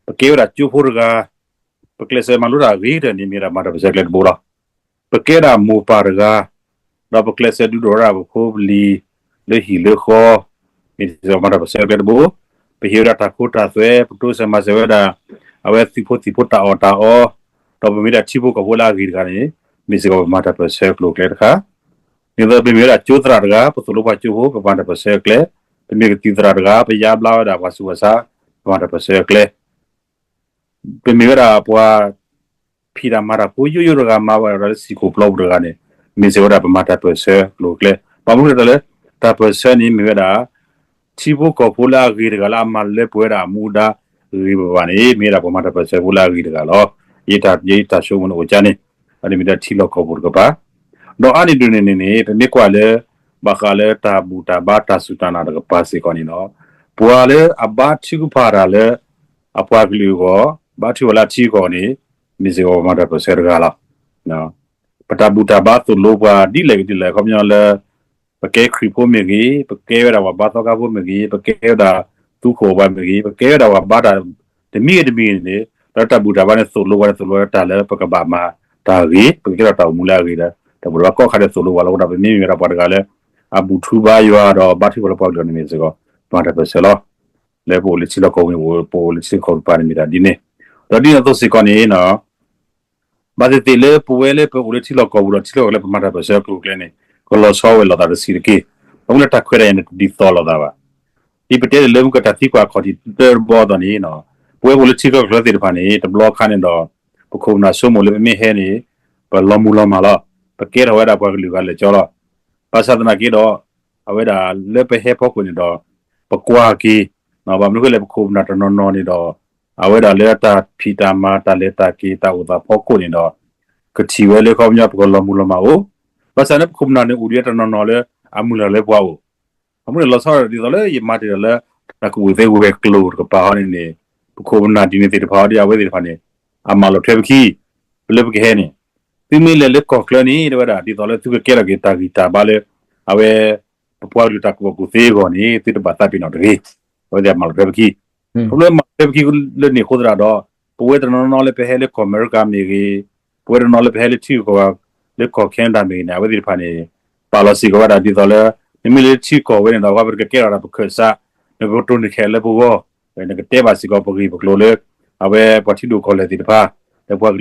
ပကဲဝဲဒၣ်ကၠိဖိတဂၤ ပကျဲးစၢးမၤလိတၢ်အဂ့ၤကတၢၢ်န့ၣ် မ့ၢ်ဝဲဒၣ်မၤတၢ်ပၢၢ်ဆၢကျဲတဘိလီၤ. ပကဲဒၣ်မိၢ်ပၢ်တဂၤ ဒီးပကျဲးစၢးဒုးဒိၣ်ထီၣ်ဒၣ်ပဖိပလံၤ လၢဟံၣ်လၢဃီ မ့ၢ်စ့ၢ်ကီးပမၤတၢ်ပၢၢ်ဆၢကျဲတဘိ, ပဟ့ၣ်ဝဲဒၣ်တၢ်ခိတၢ်သွဲ ပတိစၢၤမၤစၢၤဝဲဒၣ် အဝဲသုးဖိသံၣ်ဖိတၢ်အီၣ်တၢ်အီ, ဒီးပမ့ၢ်ဒၣ်ထံဖိကီၢ်ဖိလၢအဂ့ၤတဂၤန့ၣ် မ့ၢ်စ့ၢ်ကီးပမၤတၢ်ပၢၢ်ဆၢအကျိၤအကျဲတခါ. ဒ်သိးပမ့ၢ်ဝဲဒၣ်ကၠိသရၣ်တဂၤ ပသိၣ်လိပှၤကၠိဖိ ပမၤတၢ်ပၢၢ်ဆၢအကျဲ, ပမ့ၢ်ကသံၣ်သရၣ်တဂၤ ပယါဘျါဝဲဒၣ်ပှၤဆူးပှၤဆါ ပမၤတၢ်ပၢၢ်ဆၢအကျဲ ပမ့ၢ်ဝဲဒၣ်ပှၤ ဖံးတၢ်မၤတၢ်ဖိယိယိတဂၤ မၤဝဲဒၣ်လၢစံၣ်ခိၣ်ပျီပူၤတဂၤန့ၣ် မ့ၢ်စ့ၢ်ကီးဝဲဒၣ်ပမၤတၢ်ပၢၢ်ဆၢအကျိၤအကျဲ. ဘၣ်မနုၤတၢ်လၢ တၢ်ပၢၢ်ဆၢန့ၣ်မ့ၢ်ဝဲဒၣ် ထံဖိကီၢ်ဖိလၢအဂ့ၤတဂၤလၢအမၤလၢပှဲၤဝဲဒၣ်အမူဒါဂ့ၤဘၣ်ဘၣ်န့ၣ် မ့ၢ်ဝဲဒၣ်ပှၤမၤတၢ်ပၢၢ်ဆၢဖိလၢအဂ့ၤတဂၤလီၤ. ယတၢ်ဆိကမိၣ်န့ၣ်အိၣ်ကါန့ၣ် အန့ၣ်မ့ၢ်ဒၣ်ထံလီၢ်ကီၢ်ပူၤတကပၤ ဒီးအါန့ၢ်ဒ်န့ၣ်န့ၣ်န့ၣ် ပမ့ၢ်ကွၢ်လၢ ဘၣ်ဃးလၢတၢ်ဘူၣ်တၢ်ဘါတၢ်စူၢ်တၢ်နာ်တကပၤစ့ၢ်ကီးန့ၣ်ဒီး ပှၤလၢအဘါထုကဖၣ်တၢ်လၢ အပှၤကလုာ်အဂီၢ် ဘါထုကဖၣ်လၢအထံအကီၢ်န့ၣ် မ့ၢ်စ့ၢ်ကီးပမၤတၢ်ပၢၢ်ဆၢတဂၤလီၤ. ပတၢ်ဘူၣ်တၢ်ဘါသိၣ်လိပှၤဒ်လဲၣ်ဂ့ၤဒ်လဲၣ် ခီပညီလၢ ပကဲခရံာ်ဖိမ့ၢ်ဂ့ၤ ပကဲဝဲဒၣ်ပှၤဘါသီခါဖိမ့ၢ်ဂ့ၤ ပကဲဝဲဒၣ်သူခိၣ်ပှၤမ့ၢ်ဂ့ၤ ပကဲဝဲဒၣ်ပှၤဘါတၢ်တမံၤဂ့ၤတမံၤဂ့ၤန့ၣ် ဒီးတၢ်ဘူၣ်တၢ်ဘါန့ၣ်သိၣ်လိပှၤန့ၣ် သိၣ်လိတၢ်လၢပကဘၣ်မၤတၢ်ဂ့ၤ ပကကဲထီၣ်တၢ်အိၣ်မူလၢအဂ့ၤဒီး တၢ်ဘူၣ်တၢ်ဘါကိးခါဒဲးသိၣ်လိပှၤလီၤ. အဃိဒီးပမ့မ့ၢ်ဝဲဒၣ်ပှၤတဂၤလၢ အဘူၣ်ထူဘါယွၤဒီးဘါထုကဖၣ်လၢပှၤကလုာ်န့ၣ်မ့ၢ်စ့ၢ်ကီး ပမၤတၢ်ပၢၢ်ဆၢလီၤ. လၢပအိၣ်လၢထံလီၢ်ကီၢ်ပူၤန့ၣ် ပအိၣ်လၢထံလီၢ်ကီၢ်ပူၤပမၤတၢ်ဒ်န့ၣ် ဒီးဒ်န့ၣ်အသိးစ့ၢ်ကီးန့ၣ် ဘၣ်သ့ၣ်သ့ၣ်လၢပဝဲလၢပအိၣ်လၢထံလီၢ်ကီၢ်ပူၤဒီးထံလီၢ်ကီၢ်လၢပမၤတၢ်ပၢၢ်ဆၢအကျိၤအကျဲန့ၣ် ကလီၤဆီဝဲလိာ်သးတဆံးတက့ၢ်. ဘၣ်မနုၤလၢတၢ်ခွဲးတၢ်ယာ်န့ၣ်တဒ်သိးလိာ်သးဘၣ်. ဒ်ပတဲန့ၣ်လၢမုၢ်ကတၢၢ်သံကွၢ်ခီၣ်ထံးတၢတဘီအသိးန့ၣ် ပဝဲပအိၣ်လၢထံကီၢ်ချၢသ့ၣ်တဖၣ်န့ၣ် တဘျီခါန့ၣ်ဒီး ပခိၣ်ပနၢ်ဆိကမိၣ်လၢပမ့ၢ်ဟဲန့ၣ် ပလီၤမုၢ်လီၤမၢ်လီၤ. ပကဲထီၣ်ဝဲဒၣ်ပှၤကလုာ်ဂၤလၢာ်ကၠီလီၤ. ဘၣ်ဆၣ်သနာ်က့ဒီး အဝဲဒၣ်လၢပဟဲဖီခိၣ်န့ၣ်ဒီး ပကွၢ်က့ၤ ဘၣ်မနုၤဃိလဲၣ် ပခိၣ်ပနၢ်တနီၤနီၤန့ၣ်ဒီး အဝဲဒၣ်လၢတၢ်ဖံးတၢ်မၤတၢ်လဲၤတၢ်က့ၤတၢ်အိၣ်သးဖီခိၣ်န့ၣ်ဒီး ကထံၣ်ဝဲလၢခီပညီပကလီၤမုၢ်လီၤမၢ်အိၣ်. ဘၣ်ဆၣ်န့ၣ်ပခိၣ်ပနၢ်န့ၣ်အိၣ်ဒံးတနီၤနီၤလၢအမုၢ်လၢ်လၢပှၤအိၣ် အမူန့ၣ်လီၤဆီဒ်သိးလၢယမၤတ့ၢ်ဒီးလၢ တၢ်ကူၣ်ဘၣ်ကူၣ်သ့ဝဲၤကျိၤတကပၤဟီန့ၣ်န့ၣ် ပခိၣ်ပနၢ်ဒ်န့ၣ်သ့ၣ်တဖၣ်ဟီဒ်အဝဲသ့ၣ်တဖၣ်န့ၣ် အမၤလီၤထွဲပခံ လၢပကဟဲန့ၣ် သုမ့ၢ်လဲၤလၢကီၢ်ချၢန့ၣ် တဲဝဲဒၣ်ဒ်သိးလၢသုကကဲထီၣ်က့ၤတၢ်ဂံၢ်တၢ်ဘါလၢ အဝဲ ပပှၤကလုာ်တၢ်ကူၣ်ဘၣ်ကူၣ်သ့အဂီၢ်န့ၣ် သုတဘၣ်သးပ့ၤနီၣ်တဂ့ၤ. အဝဲသ့ၣ်အမၤလီၤထွဲပခံ ခီဖျိမၤလီၤထွဲပခံလၢန့ၣ်အဃိသတးဒီး ပဝဲတနီၤနီၤလၢပဟဲလၢကီၢ်အမဲရကၤမ့ၢ်ဂ့ၤ ပဝဲတနီၤလၢပဟဲလၢထံဂုၤကီၢ်ဂၤ လၢကီၢ် Canada မ့ၢ်ဂ့ၤန့ၣ် အဝဲသ့ၣ်တဖၣ်န့ၣ် ပာ်လီၤစ့ၢ်ကီးဝဲဒၣ်ဒ်သိးလၢ နမ့ၢ်လၢထံကီၢ်ဝဲန့ၣ်ဒီး ပကကဲထီၣ်ဒၣ်ပခၢၣ်စး နကတိၢ်နီၣ်ခဲလၢာ်လၢပဂီၢ် နကတဲဘၣ်စ့ၢ်ကီးပဂ့ၢ်ပကျိၤလၢ အဝဲပှၤထံဒိၣ်ကီၢ်လဲၢ်သ့ၣ်တဖၣ်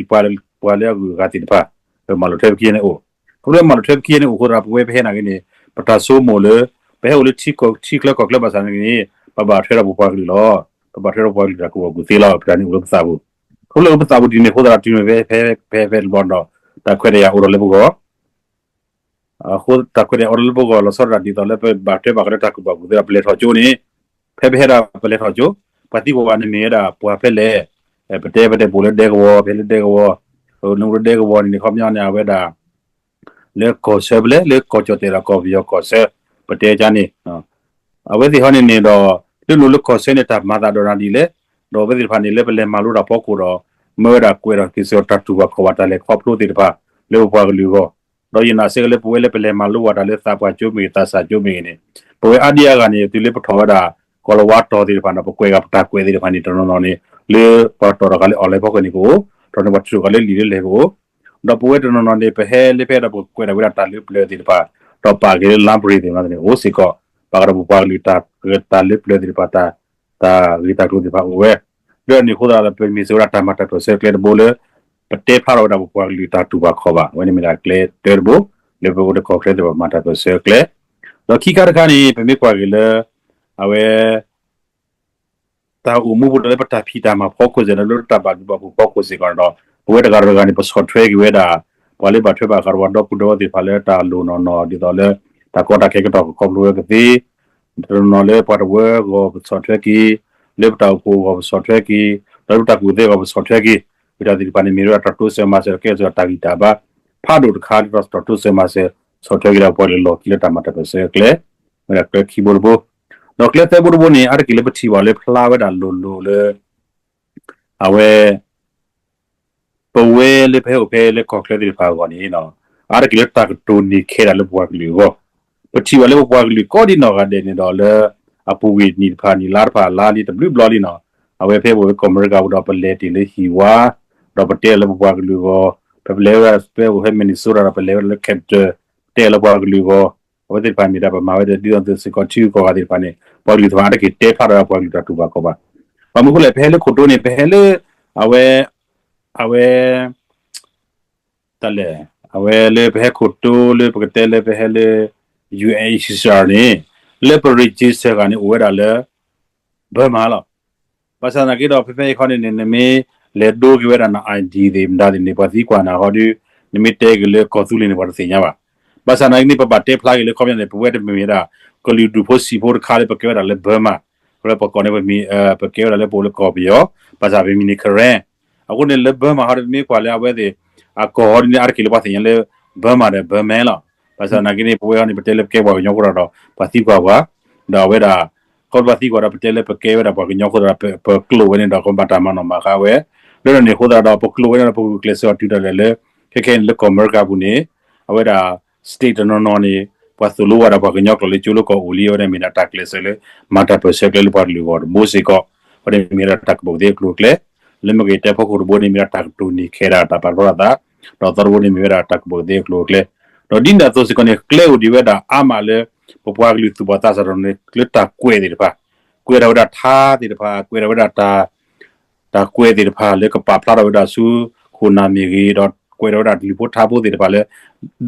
လၢပှၤကလုာ်ပှၤလၢအဂုၤအဂၤသ့ၣ်တဖၣ် ပမၤလီၤထွဲပခံန့ၣ်အိၣ်. ခီဖျိမၤလီၤထွဲပခံန့ၣ်အိၣ်အဃိသတး ပဝဲပဟဲနာ်က့န့ၣ် ပတၢ်ဆိကမိၣ်လၢ ပဟဲအိၣ်လၢထံချၢကီၢ်ချၢဘၣ်ဆၣ်န့ၣ် ပဘၣ်ထွဲဒီးပပှၤကလုာ်လီၤ. ပဘၣ်ထွဲဒီးပပှၤကလုာ်တၢ်ကူၣ်ဘၣ်ကူၣ်သ့လီၤ. ပတၢ်န့ၣ်အိၣ်လၢပသးပူၤ ခီဖျိလၢပသးပူၤဒ်န့ၣ်အဃိသတး တုၤမ့ၢ်ဖဲဖဲဖဲတဘျီဒီး တၢ်ခွဲးတၢ်ယာ်အိၣ်ထီၣ်လၢပဂီၢ် အဃိတၢ်ခွဲးတၢ်ယာ်အိၣ်ထီၣ်လၢပဂီၢ် လီၤဆီဒၣ်တၢ်ဒ်သိးလၢပဘၣ်ထွဲဘၣ်ဃးလၢတၢ်ကူၣ်ဘၣ်ကူၣ်သ့ဒီးပလဲၤထီၣ်ကၠိန့ၣ် ဖဲပဟဲဒၣ်ပလဲၤထီၣ်ကၠိ ပှၤသံကွၢ်ဝဲနမ့ၢ်ဝဲဒၣ်ပှၤဖဲလဲၣ် ပတဲပတဲပအိၣ်လၢဒဲကဝီၤ ပဟဲလၢဒဲကဝီၤ နအိၣ်လၢဒဲကဝီၤန့ၣ်န့ၣ် ခီပညီန့ၣ် အဝဲဒၣ် လၢကီၢ်ဆၢဖဲလဲၣ် လၢကီၢ်ကၠီၣ်တဲာ်ဒီးကီၢ်ပယီၤကီၢ်ဆၢ ပတဲကါန့ၣ် အဝဲသ့ၣ်ဟီန့ၣ်န့ၣ်ဒီး လၢနအိၣ်လၢကီၢ်ဆၢန့ၣ် တၢ်မၤသးဒီးနၤဒ်လဲၣ်, ဒီးအဝဲသ့ၣ်တဖၣ်န့ၣ် လၢပလဲၤမၤလိတၢ်ဖီခိၣ်ဒီး မၢဝဲဒၣ်ကွဲးထီၣ်က့ၤစ့ၢ်ကီးတၢ်တူၢ်ဘၣ်ခီၣ်ဘၣ်တၢ်လဲၤခီဖျိသ့ၣ်တဖၣ် လၢပပှၤကလုာ်အဂီၢ်, ဒီးယနာ်စ့ၢ်ကီးလၢပဝဲလၢပလဲၤမၤလိဝဲဒၣ်လၢသးပှၢ်ကၠိမ့ၢ်ဂ့ၤ သးစၢ်ကၠိမ့ၢ်ဂ့ၤန့ၣ် ပဝဲအါဒံအါဂၤန့ၣ် တုၤလၢပထီၣ်ဝဲဒၣ် ကီၤလၤဝါတီၤသ့ၣ်တဖၣ်န့ၣ် ပကွဲးဂၤပတၢ်ကွဲးသ့ၣ်တဖၣ်န့ၣ် တနီၤနီၤန့ၣ် လၢပှၤတီၤထီၣ်ဃာ်လၢ online ဖီခိၣ်န့ၣ်ကအိၣ်, ဒီးန့ၣ်ပှၤထုးထီၣ်ဃာ်လၢလံာ်လၢလဲၢ်ကအိၣ်, ဒီးပဝဲတနီၤနီၤန့ၣ် ပဟဲလၢဖဲဒီးပကွဲးဒၣ်ဝဲဒၣ်တၢ်လၢပျၢၤသ့ၣ်တဖၣ် ဒီးပာ်က့ၤလၢ library သ့ၣ်တဖၣ်န့ၣ် အိၣ်စ့ၢ်ကီး, ဘၣ်ဃးဒီးပပှၤကလုာ်တၢ်လၢပျၢၤသ့ၣ်တဖၣ် တၢ် တၢ်ဂ့ၢ်တၢ်ကျိၤသ့ၣ်တဖၣ်အိၣ်ဝဲ, ဒီးန့ၣ်အဃိသတးဒီး ပမ့ၢ်စံးဝဲဒၣ်တၢ်မၤတၢ်ပၢၢ်ဆၢကျဲတဘိလၢ ပတဲဖျါထီၣ်ဝဲဒၣ်ပပှၤကလုာ်တၢ်တူၢ်ဘၣ်ခီၣ်ဘၣ်, အဝဲန့ၣ်မ့ၢ်ဒၣ်ကျဲတၢတဘိ လၢပအိၣ်လၢကီၢ်ချၢသ့ၣ်တဖၣ်မၤတၢ်ပၢၢ်ဆၢကျဲ, ဒီးခံခါတခါန့ၣ် ပမ့ၢ်ကွၢ်က့ၤလၢ အဝဲ တၢ်အိၣ်မူပူၤဒီးလၢပတၢ်ဖံးတၢ်မၤဖီခိၣ်စ့ၢ်ကီး လၢတၢ်ဘၣ်ဘျုးဘၣ်ဖှိၣ်ဖီခိၣ်စ့ၢ်ကီးန့ၣ်ဒီး ပဝဲတဂၤတဂၤန့ၣ် ပဆီၣ်ထွဲက့ၤဝဲဒၣ် ပှၤလၢဘၣ်ထွဲဘၣ်ဃးဒီးပှၤဒီပုၢ်ဒီဝဲၢ်သ့ၣ်တဖၣ်လၢတၢ်လိၣ်နီၢ်နီၢ် ဒ်သိးလၢ တၢ်ကီတၢ်ခဲကတီၢ်ကခီဖျိဝဲကသ့, တနီၤနီၤလၢပှၤတဝၢအဂီၢ်ပဆီၣ်ထွဲက့ၤ, လၢပတၢ်အိၣ်ဖှိၣ်အဂီၢ်ပဆီၣ်ထွဲက့ၤ, ဒီးလၢပတၢ်ကူၣ်သ့အဂီၢ်ပဆီၣ်ထွဲက့ၤ, ဝံၤတၢ်သ့ၣ်တဖၣ်န့ၣ် မ့ၢ်ဝဲဒၣ်တၢ်တိစၢၤမၤစၢၤ ကဲထီၣ်တၢ်ဂံၢ်တၢ်ဘါ ဖးဒိၣ်တခါလၢတၢ်တိစၢၤမၤစၢၤ ဆီၣ်ထွဲက့ၤဒီးပှၤလၢလီၢ်ခံလၢတၢ်မၤတၢ်ပၢၢ်ဆၢအကျဲ, ဝဲဒၣ်ကျဲခံဘိတဘိ, ဒီးကျဲသၢဘိတဘိန့ၣ် အါတက့ၢ်လၢပထံၣ်ဘၣ်လၢဖျါဝဲဒၣ်လိၤလိၤလၢ အဝဲ ပဝဲလၢပဟဲအိၣ်ဖဲလၢကီၢ်ချၢသ့ၣ်တဖၣ်အဂီၢ်န့ၣ် အါတက့ၢ်လၢတၢ်ကတိၤန့ၢ်ခဲဒၣ်လၢပပှၤကလုာ်အဂီၢ်, ပထံၣ်ဘၣ်လၢပပှၤကလုာ်ကိးဒံနီၢ်ဂၤဒဲးန့ၣ်ဒီးလၢ အပူၤကွံာ်နံၣ်တဖၣ်နံၣ်လါတဖၣ်အလါလံတဘျုးဘျီလံနီၤ, အဝဲဖဲပအိၣ်လၢကီၢ်အမဲရကၤပူၤဒီးပလဲၤတ့ၢ်လၢဟံၣ်ဝါ, ဒီးပတဲလၢပပှၤကလုာ်အဂီၢ်, ဖဲပလဲၤဝဲဒၣ်ဖဲပအိၣ်ဖဲ Minnesota ဒီးပလဲၤဝဲဒၣ်လၢ Capitol တဲလၢပှၤကလုာ်အဂီၢ်, အဝဲသ့ၣ်တဖၣ်မ့ၢ်ဒၣ်ပမၤဝဲဒၣ်ဒ်သိးသုးစ့ၢ်ကီးထံဂုၤကီၢ်ဂၤသ့ၣ်တဖၣ်န့ၣ် ပှၤကလုာ်သ့ၣ်တဖၣ်အါတက့ၢ်တဲဖျါထီၣ်ဝဲပှၤကလုာ်တၢ်တူၢ်ဘၣ်ခီၣ်ဘၣ်, ဘၣ်မနုၤအဃိလဲၣ် ပဟဲလၢခိၣ်တိန့ၣ် ပဟဲလၢ အဝဲ အဝဲ တၢ်လဲၣ်, အဝဲလၢပဟဲခိၣ်တိလၢပကတဲလၢပဟဲလၢ UNHCR န့ၣ် လၢပ register ဂၤန့ၣ် အိၣ်ဝဲဒၣ်လၢ Burma လီၤ. ဘၣ်ဆၣ်သနာ်က့ဒီး ဖဲဖဲအံၤခီန့ၣ်န့ၣ် နမ့ၢ်လဲၤဒိက့ၤဝဲဒၣ်န ID သ့ၣ်မတၤသ့ၣ်န့ၣ် ပှၤသံကွၢ်နၤဃီဒီး နမ့ၢ်တဲက့ၤလၢကီၢ်သူလ့ၤန့ၣ် ပှၤတသ့ၣ်ညါဘၣ်. ဘၣ်ဆၣ်သနာ်က့န့ၣ် ပဘၣ်တဲဖျါက့ၤလၢခီပညီန့ၣ် ပဝဲတမ့ၢ်ဝဲဒၣ် ကလုာ်ဒူၣ်ဖိစံာ်ဖိတခါလၢပကဲဝဲဒၣ်လၢ Burma, လၢပကိးန့ၣ်ပမံၤ ပကဲဝဲဒၣ်လၢပအိၣ်လၢကီၢ်ပယီၤ, ဘၣ်ဆၣ်ပမံၤန့ၣ် Karen. အဃိန့ၣ်လၢ Burma ဟီဒီး ပမ့ၢ်ကွၢ်လၢအဝဲသ့ၣ် အကီၢ်ဟီဒ်န့ၣ် အါတက့ၢ်လၢပှၤသ့ၣ်ညါလၢ Burma ဒီး Burman လီၤ. ဘၣ်ဆၣ်သနာ်က့န့ၣ် ပဝဲဟီန့ၣ် ပတဲလၢပကဲပှၤကညီအဃိဒီး ပှၤသံကွၢ်ပှၤ, ဒီးအဝဲဒၣ် ခီဖျိပှၤသံကွၢ်ဒီး ပတဲလၢပကဲဝဲဒၣ်ပှၤကညီအဃိဒီး ပကျိာ်ဝဲန့ၣ်ဒီး ကဘၣ်တၢ်မၤနီၣ်မၤဃါဝဲ, လၢန့ၣ်အဃိသတးဒီး ပကျိာ်ဝဲန့ၣ်ဒီး ပဂုာ်ကျဲးစၢးအီၤတုၤဒၣ်လဲာ်လၢ ခဲခဲအံၤန့ၣ်လၢကီၢ်အမဲရကၤပူၤန့ၣ် အဝဲဒၣ် state တနီၤနီၤန့ၣ် ပှၤသိၣ်လိဝဲဒၣ်ပှၤကညီကျိာ်လၢကၠိလၢကီၢ်အိၣ်လံ အဝဲဒၣ်မ့ၢ်ဒၣ်တၢ်ကျဲးစၢးလၢ မၤတၢ်ပၢၢ်ဆၢကျဲလၢပှၤကလုာ်အဂီၢ်တဘိစ့ၢ်ကီး, အဝဲဒၣ်မ့ၢ်ဝဲဒၣ်တၢ်ကပိာ်ကသ့အကျိၤအကျဲ, လၢမ့ၢ်က့ၤတဲဖီခိၣ်တဘိန့ၣ် မ့ၢ်ဒၣ်တၢ်ကတိၤန့ၢ်ခဲဒၣ်တၢ်ပာ်ဖျါထီၣ်သး, ဒီးသီတဘိန့ၣ်မ့ၢ်ဝဲဒၣ်တၢ်ကပိာ်ကသ့အကျိၤအကျဲ, ဒီးဒ်န့ၣ်အသိးစ့ၢ်ကီးန့ၣ် ကျဲအိၣ်ဒံးဝဲဒၣ်အါမးလၢ ပပှၤကလုာ်သူၣ်ဘီၣ်သးစၢ်တနီၤန့ၣ် လၢတၢ်ကွဲးသ့ၣ်တဖၣ်, ကွဲးထီၣ်ဝဲဒၣ်ထါသ့ၣ်တဖၣ်, ကွဲးထီၣ်ဝဲဒၣ်တၢ် တၢ်ကွဲးသ့ၣ်တဖၣ်လၢကပာ်ဖျါထီၣ်ဝဲဒၣ်ဆူခိၣ်နၢ်မ့ၢ်ဂ့ၤ, ဒီးကွဲးထီၣ်ဝဲဒၣ်လုၢ်ဖိထါဖိသ့ၣ်တဖၣ်လၢ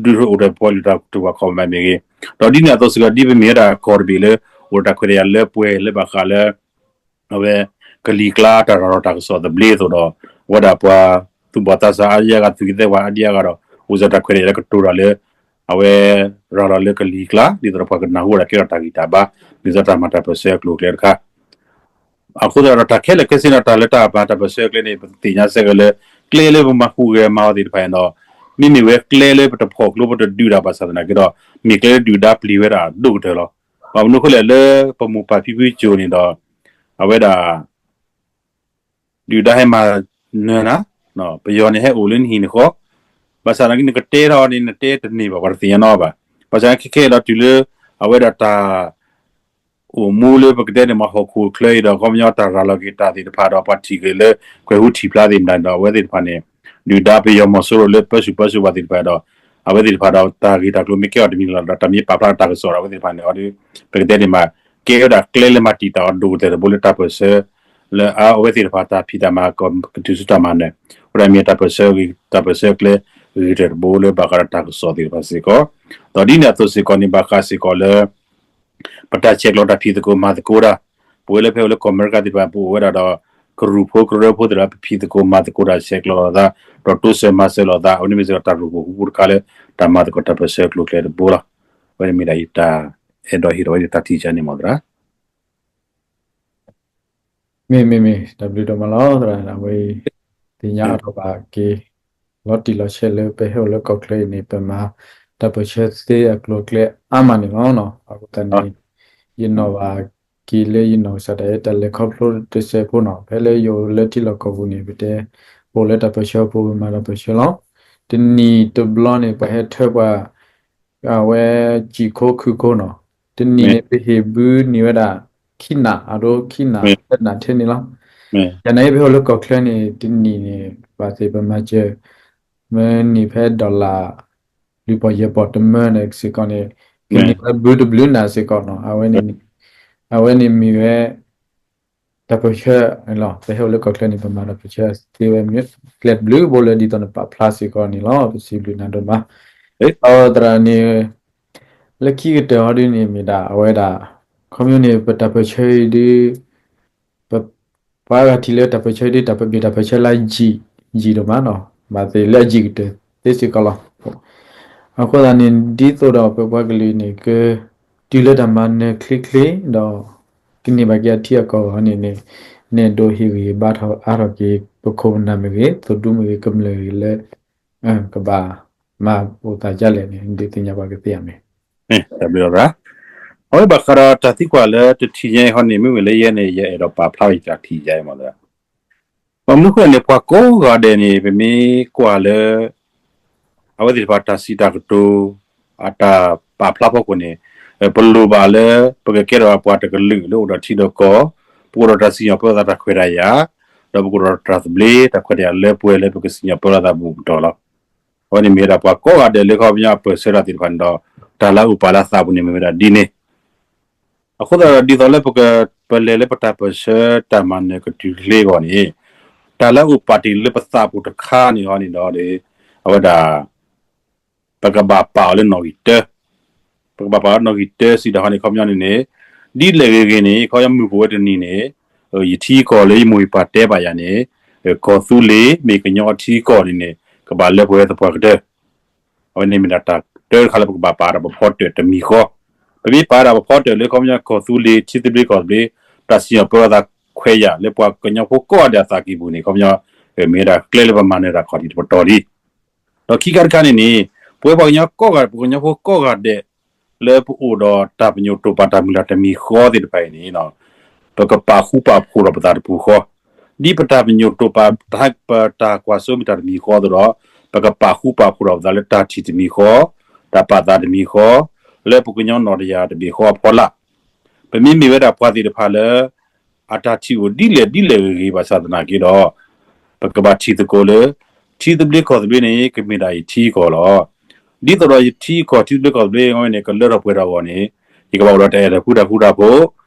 ဒုးအိၣ်ဒီးပပှၤကလုာ်တၢ်တူၢ်ဘၣ်ခီၣ်ဘၣ်မ့ၢ်ဂ့ၤ, ဒီးဒ်န့ၣ်အသိးစ့ၢ်ကီး ဒ်ပမ့ၢ်ဝဲဒၣ်ကီၢ်တဘ့ၣ်လၢ အိၣ်ဒီးတၢ်ခွဲးတၢ်ယာ်လၢပှဲၤလၢဘၣ်ဃးလၢ အဝဲ ကလံၤကျါတၢ်ရၤလီၤတၢ်ကစီၣ်သဘျ့အသိးဒီး အဝဲဒၣ်ပှၤသူၣ်ဘီၣ်သးစၢ်အါဒံအါဂၤ သူၣ်ကသဲပှၤအါဒံအါဂၤဒီး အိၣ်စ့ၢ်တၢ်ခွဲးတၢ်ယာ်လၢကတိၤတၢ်လၢ အဝဲ ရၤလီၤလၢကလံၤကျါ ဒ်သိးဒီးပှၤကနၢ်ဟူဝဲဒၣ်ကဲထီၣ်တၢ်ဂံၢ်တၢ်ဘါ ဒ်သိးတၢ်မၤတၢ်ပၢၢ်ဆၢအကျိၤအကျဲတခါ အဃိသတးဒီးတၢ်ခဲလၢာ်ခဲဆ့န့ၣ် တၢ်လၢတၢ်မၤတၢ်ပၢၢ်ဆၢအကျဲန့ၣ် ပသ့ၣ်ညါစ့ၢ်ကီးလၢ ကျဲလၢပမၤဟူးဂဲၤမၤအီၤသ့ၣ်တဖၣ်န့ၣ်ဒီး မ့မ့ၢ်ဝဲကျဲလၢပတဖီၣ်ကျိပတဒုးတၢ်ဘၣ်ဆၣ်သနာ်က့ဒီး မ့ၢ်ကျဲလၢဒုၣ်ဒါပျံၤဝဲဒၣ်ဒိၣ်ကတၢၢ်လီၤ. ဘၣ်မနုၤအဃိလဲၣ် လၢပမိၢ်ပၢ်ဖံဖုကိၤန့ၣ်ဒီး အဝဲဒၣ် ဒုၣ်ဒါဟဲမၤနၢၤနၤ, ပယီၤန့ၣ်ဟဲအိၣ်လၢနဟံၣ်နဃီ, ဘၣ်ဆၣ်သနာ်က့နကတဲထီၣ်န့ၣ် နတဲတန့ၢ်ဘၣ် ပှၤတသ့ၣ်ညါနီတဂၤဘၣ်. ဘၣ်ဆၣ်ခဲခဲအံၤဒီးတုၤလၢ အဝဲဒၣ်တၢ် အိၣ်မူလၢပကတဲန့ၣ် မ့ၢ်ဟီၣ်ခိၣ်ချၢအံၤဒီး ခီပညီတၢ်ရၤလီၤက့ၤတၢ်သ့ၣ်တဖၣ်ဒီး ပှၤထံၣ်က့ၤလၢ ကွဲၤဟူထံၣ်ဖျါသ့ၣ်မတၤန့ၣ်ဒီး အဝဲသ့ၣ်တဖၣ်န့ၣ် ဒုၣ်ဒါပယီၤမီၤစိရိၤလၢပၢဆူၣ်ပၢစိးပှၤသ့ၣ်တဖၣ်ဒီး အဝဲသ့ၣ်တဖၣ်ဒီး တၢ်ဂ့ၢ်တၢ်ကျိၤမ့ၢ်ကဲအီၤတမံၤလီၤဒီး တၢ်မ့ၢ်ပာ်ဖျါတၢ်ကစီၣ်ဒီး အဝဲသ့ၣ်တဖၣ်န့ၣ် အီၤဒီး ပကတဲန့ၣ်မး ကဲဝဲဒၣ်ကျဲလၢမၤတံာ်တာ်အီၤဒိၣ်ကတၢၢ်တဘိလၢတၢ်ပၢၢ်ဆၢ လၢအဝဲသ့ၣ်တဖၣ်တၢ်ဖံးတၢ်မၤ ကတုၤဆူတၢ်မၤနၢၤ အဝဲဒၣ်မ့ၢ်တၢ်ပၢၢ်ဆၢ တၢ်ပၢၢ်ဆၢကျဲ ဂ့ၤကတၢၢ်တဘိလၢဘၣ်ဃးဒီးတၢ်ကစီၣ်သ့ၣ်တဖၣ်စ့ၢ်ကီး, ဒီးဒ်န့ၣ်အသိးစ့ၢ်ကီးန့ၣ် ဘၣ်ဃးစ့ၢ်ကီးလၢ ပတၢ်ဆဲးကျိးတၢ်ဖံးသကိးမၤသကိးတၢ်, ပဝဲလၢဖဲအိၣ်လၢကီၢ်အမဲရကၤသ့ၣ်တဖၣ် ပအိၣ်ဝဲဒၣ်ဒီး ကရူၢ်ဖိကရၢဖိသ့ၣ်တဖၣ် ပဖံးသကိးမၤသကိးတၢ် ဆဲးကျိးလိာ်သး ဒီးတိစၢၤမၤစၢၤလိာ်သး အဝဲန့ၣ်မ့ၢ်စ့ၢ်ကီးတၢ်ရူၢ်ပူၤဃူပူၤတခါလၢ တၢ်မၤသကိးတၢ်ပၢၢ်ဆၢအကျိၤအကျဲတဘိလီၤ. အဝဲန့ၣ်မ့ၢ်ဒၣ်ယတၢ်အဲၣ်ဒိးဟ့ၣ်ထီၣ်ဝဲဒၣ်တၢ်ထံၣ်ကန့ၣ်မ့ၢ်သရၣ် မ့ၢ် မ့ၢ် မ့ၢ် တၢ်ဘျုးဒိၣ်မးလီၤ သရၣ် အဝဲအံၤ သ့ၣ်ညါအါထီၣ်ဘၣ်က့ၤ လီၤတံၢ်လီၤဆဲးလၢပဟဲအိၣ်လၢကီၢ်ချၢအံၤန့ၣ် ပမၤတၢ်ပၢၢ်ဆၢသ့အကျိၤအကျဲအါမးန့ၣ်လီၤ. အဃိသတးန့ၣ် ယနီၣ်ဘၣ်က့ၤလၢယနီၢ်ကစၢ်ဒၣ်အံၤ တၢ်လဲၤခီဖျိတစဲးဖိနီၤ ဖဲလၢယအိၣ်လၢထံလီၢ်ကီၢ်ပူၤန့ၣ် ပတဲ ပအိၣ်လၢတၢ်ပၢၢ်ဆၢဖိ ပမၤတၢ်ပၢၢ်ဆၢလီၤ. တနံၤတဘျီန့ၣ် ပှၤဟဲထၢပှၤ အဝဲစံာ်ခိၣ်ခုၣ်ခိၣ်နီၤ, တနံၤန့ၣ် ပဟ့ၣ်ဘုန့ၢ်ဝဲဒၣ် ခံနး အဒိခံနးသၢနးထဲန့ၣ်လီၤ. ယန့ၣ် ပဟဲအိၣ်လၢကီၢ်ချၢန့ၣ် တနံၤန့ၣ် ဘၣ်သ့ၣ်ပမၤစၢၤ မ့ၢ်န့ၢ်ဖဲ dollar လွံၢ်ပီၢ်ယဲၢ်ပီၢ်တမၢန့ၣ်စ့ၢ်ကီးန့ၣ် ကန့ၢ်ဝဲဘုတဘျုးနးစ့ၢ်ကီးနီၤ, အဝဲန့ၣ်မ့ၢ်ဝဲ တၢ်ပၢၢ်ဆၢလီၤ. ပဟဲအိၣ်လၢကီၢ်ချၢန့ၣ် ပမၤတၢ်ပၢၢ်ဆၢသ့ဝဲမ့ၢ် ကျဲတဘျုးဘိလၢဒ်သိးနပာ်ဖျါစ့ၢ်ကီးန့ၣ်လီၤ. ပစံးဘျုးနၤဒိၣ်မး. အသရၣ်န့ၣ် လၢခံကတၢၢ်ဟီဒ်န့ၣ်မ့ၢ်ဒၣ် အဝဲဒၣ် ခီပညီန့ၣ် ပတၢ်ပၢၢ်ဆၢအံၤဒ် ပ ပှၤဂၤထံၣ်လၢတၢ်ပၢၢ်ဆၢဒ်တၢ်ပမ့ၢ်တၢ်ပၢၢ်ဆၢလၢယံာ် ယံာ်ဒိၣ်မးနီၤ, ဘၣ်သ့ၣ်လၢအယံာ်ကတၢၢ်သ့စ့ၢ်ကီးလီၤ. အဃိသတးန့ၣ် ဒ်သိးဒီးပပှၤကလုာ်န့ၣ် က တုၤလၢတၢ်မၤနၢၤချ့ချ့ဒီး ကန့ၢ်ဘၣ်က့ၤအထံအကီၢ်အဂီၢ်န့ၣ်န့ၣ် နဲၣ်ဒိးဟ့ၣ်ဂံၢ်ဘါထီၣ်အါထီၣ်က့ၤ ပခိၣ်ပနၢ်မ့ၢ်ဂ့ၤ သိၣ်ဒူမ့ၢ်ဂ့ၤ ကမျၢၢ်ဂ့ၤလၢ ကဘၣ်မၤအိၣ်သးဒ်လဲၣ်န့ၣ် ဒုးသ့ၣ်ညါပှၤကသ့အမ့ၢ် တၢ်ဘျုးလီၤ. အဝဲဘၣ်ဃးဒီးတၢ်သံကွၢ်လၢတထံၣ်ညါအံၤဟီန့ၣ် မ့မ့ၢ်လၢယဲန့ၣ် ယအဲၣ်ဒိးပာ်ဖျါဝဲတၢ်ထံၣ်ညါအံၤမ့ၢ်သရၣ် ဘၣ်မနုၤအဃိန့ၣ် ပှၤကိးဂၤဒဲးန့ၣ် ပမ့ၢ်ကွၢ်လၢ အဝဲသ့ၣ်တဖၣ်တၢ်စံးတၢ်ကတိၤ အတၢ်ပာ်ဖျါဖီခိၣ်န့ၣ် ပလိၣ်ဘၣ်လၢ ပကကဲထီၣ်ပှၤတကလုာ်လၢအိၣ်ဒီးထံဒီးကီၢ်, ပကအိၣ်ဒီးတၢ်စံၣ်ညီၣ်ပၢလီၤသးတၢ်ခွဲးတၢ်ယာ်, ဒီးပကအိၣ်ဒီးတၢ်သဘျ့တၢ်ခွဲးတၢ်ယာ်လၢပှဲၤလၢပကစံၣ်ညီၣ်ပၢလီၤသးဘူးဘူးကတီၢ်လီၤ. အဝဲန့ၣ်မ့ၢ်ဝဲဒၣ်ပှၤကိးဂၤဒဲးလၢခီပညီအပၢၢ်ဆၢတၢ်သ့ၣ်တဖၣ်န့ၣ်ဒီး တၢ်လၢအအိၣ်ပာ်လၢအသးပူၤန့ၣ်မ့ၢ်ဝဲဒၣ်ဒ်န့ၣ် အဃိသတးဒီး ဒ်သိးလၢပကပလဲၤလၢပတၢ်ပၢၢ်ဆၢတၢ်မၤနၢၤကတုၤချ့အဂီၢ်န့ၣ် တၢ်လၢအအိၣ်ပာ်တ့ၢ်လၢပသးပူၤတခါန့ၣ်ဟီန့ၣ်ဒီး အဝဲဒၣ် ပကဘၣ်ပာ်အီၤလၢနီၣ်ဂံၢ်တၢ, ပကဘၣ်ပာ်အီၤနီၣ်ဂံၢ်တၢစံးတၢ်ဟီန့ၣ် ခီပညီန့ၣ်န့ၣ် ဒ်လဲၣ်ဂ့ၤဂ့ၤန့ၣ် ခီပညီမုၢ်ကအိၣ်ဝဲတနံၤန့ၣ် ယထံကီၢ်လၢယမိၢ်ယပၢ်တဲဘၣ်ယၤန့ၣ် ကီၢ်သူလ့ၤမ့ၢ်ကညီထံကီၢ်န့ၣ်န့ၣ် ကဘၣ်လၢပှဲၤသပှၢ်ကတၢၢ် အဝဲန့ၣ်မ့ၢ်ဒၣ်တၢ်တၢတခါလၢပကဘၣ်ပာ်ဒၣ်ပဖီတၢၣ်တမံၤဃီ, ပမ့ၢ်ပာ်ဒၣ်ပဖီတၢၣ်လၢခီပညီကီၢ်သူလ့ၤ ထံသဘျ့ကီၢ်သဘျ့ တၢ်စံၣ်ညီၣ်ပၢလီၤသးခွဲးယာ်လၢပှၤကညီဖိကိးဂၤဒဲးအသးကံၢ်ပူၤန့ၣ် ခီပညီ မ့ၢ်ဝဲဒၣ်ကျဲလၢပမၤနၢၤတၢ်ခီၣ်ထံးတပတီၢ်လံ. ဒီးခံခါတခါန့ၣ်န့ၣ် ပဝဲပှၤကညီကိးဂၤ ပှၤကညီဖိကိးဂၤဒဲး လၢပအိၣ်ဒီးတၢ်ပညိၣ်တိာ်ပာ်တၢ်မုၢ်လၢ်တမံၤဃီသ့ၣ်တဖၣ်အံၤန့ၣ် ပကပာ်ဃူပာ်ဖိးဒီးပသးတပူၤဃီ, ဒ်ပတၢ်ပညိၣ်တိာ်ပာ် ပတၢ်ကွၢ်စိမ့ၢ်တၢ်တမံၤဃီအသိးဒီး ပကပာ်ဃူပာ်ဖိးဒီးပသးလၢတၢ်ထံၣ်တမံၤဃီ, တၢ်ပာ်သးတမံၤဃီ, လၢပကညီနီၢ်တယၢ်တဘ့ၣ်ဃီအဖီလာ်, ပမ့မ့ၢ်ဝဲဒၣ်ပှၤသ့ၣ်တဖၣ်လၢ အတၢ်ထံၣ်အိၣ်ဒ်လဲၣ်ဒ်လဲၣ်ဂ့ၤဂ့ၤဘၣ်ဆၣ်သနာ်က့ဒီး ပကဘၣ်ထံၣ်သကိးလၢ ထံသဘျ့ကီၢ်သဘျ့န့ၣ် ကမ့ၢ်ဒၣ်ယထံကီၢ်လီၤ. ဒ်သိးဒီးယထံကီၢ်ထံသဘျ့ကီၢ်သဘျ့အဂီၢ်န့ၣ် ကလၢထီၣ်ပှဲၤထီၣ်အဂီၢ်န့ၣ် ယကဘၣ်အိၣ်ဒီးတၢ်အဲၣ်တၢ်ဃူတၢ်ဖိး,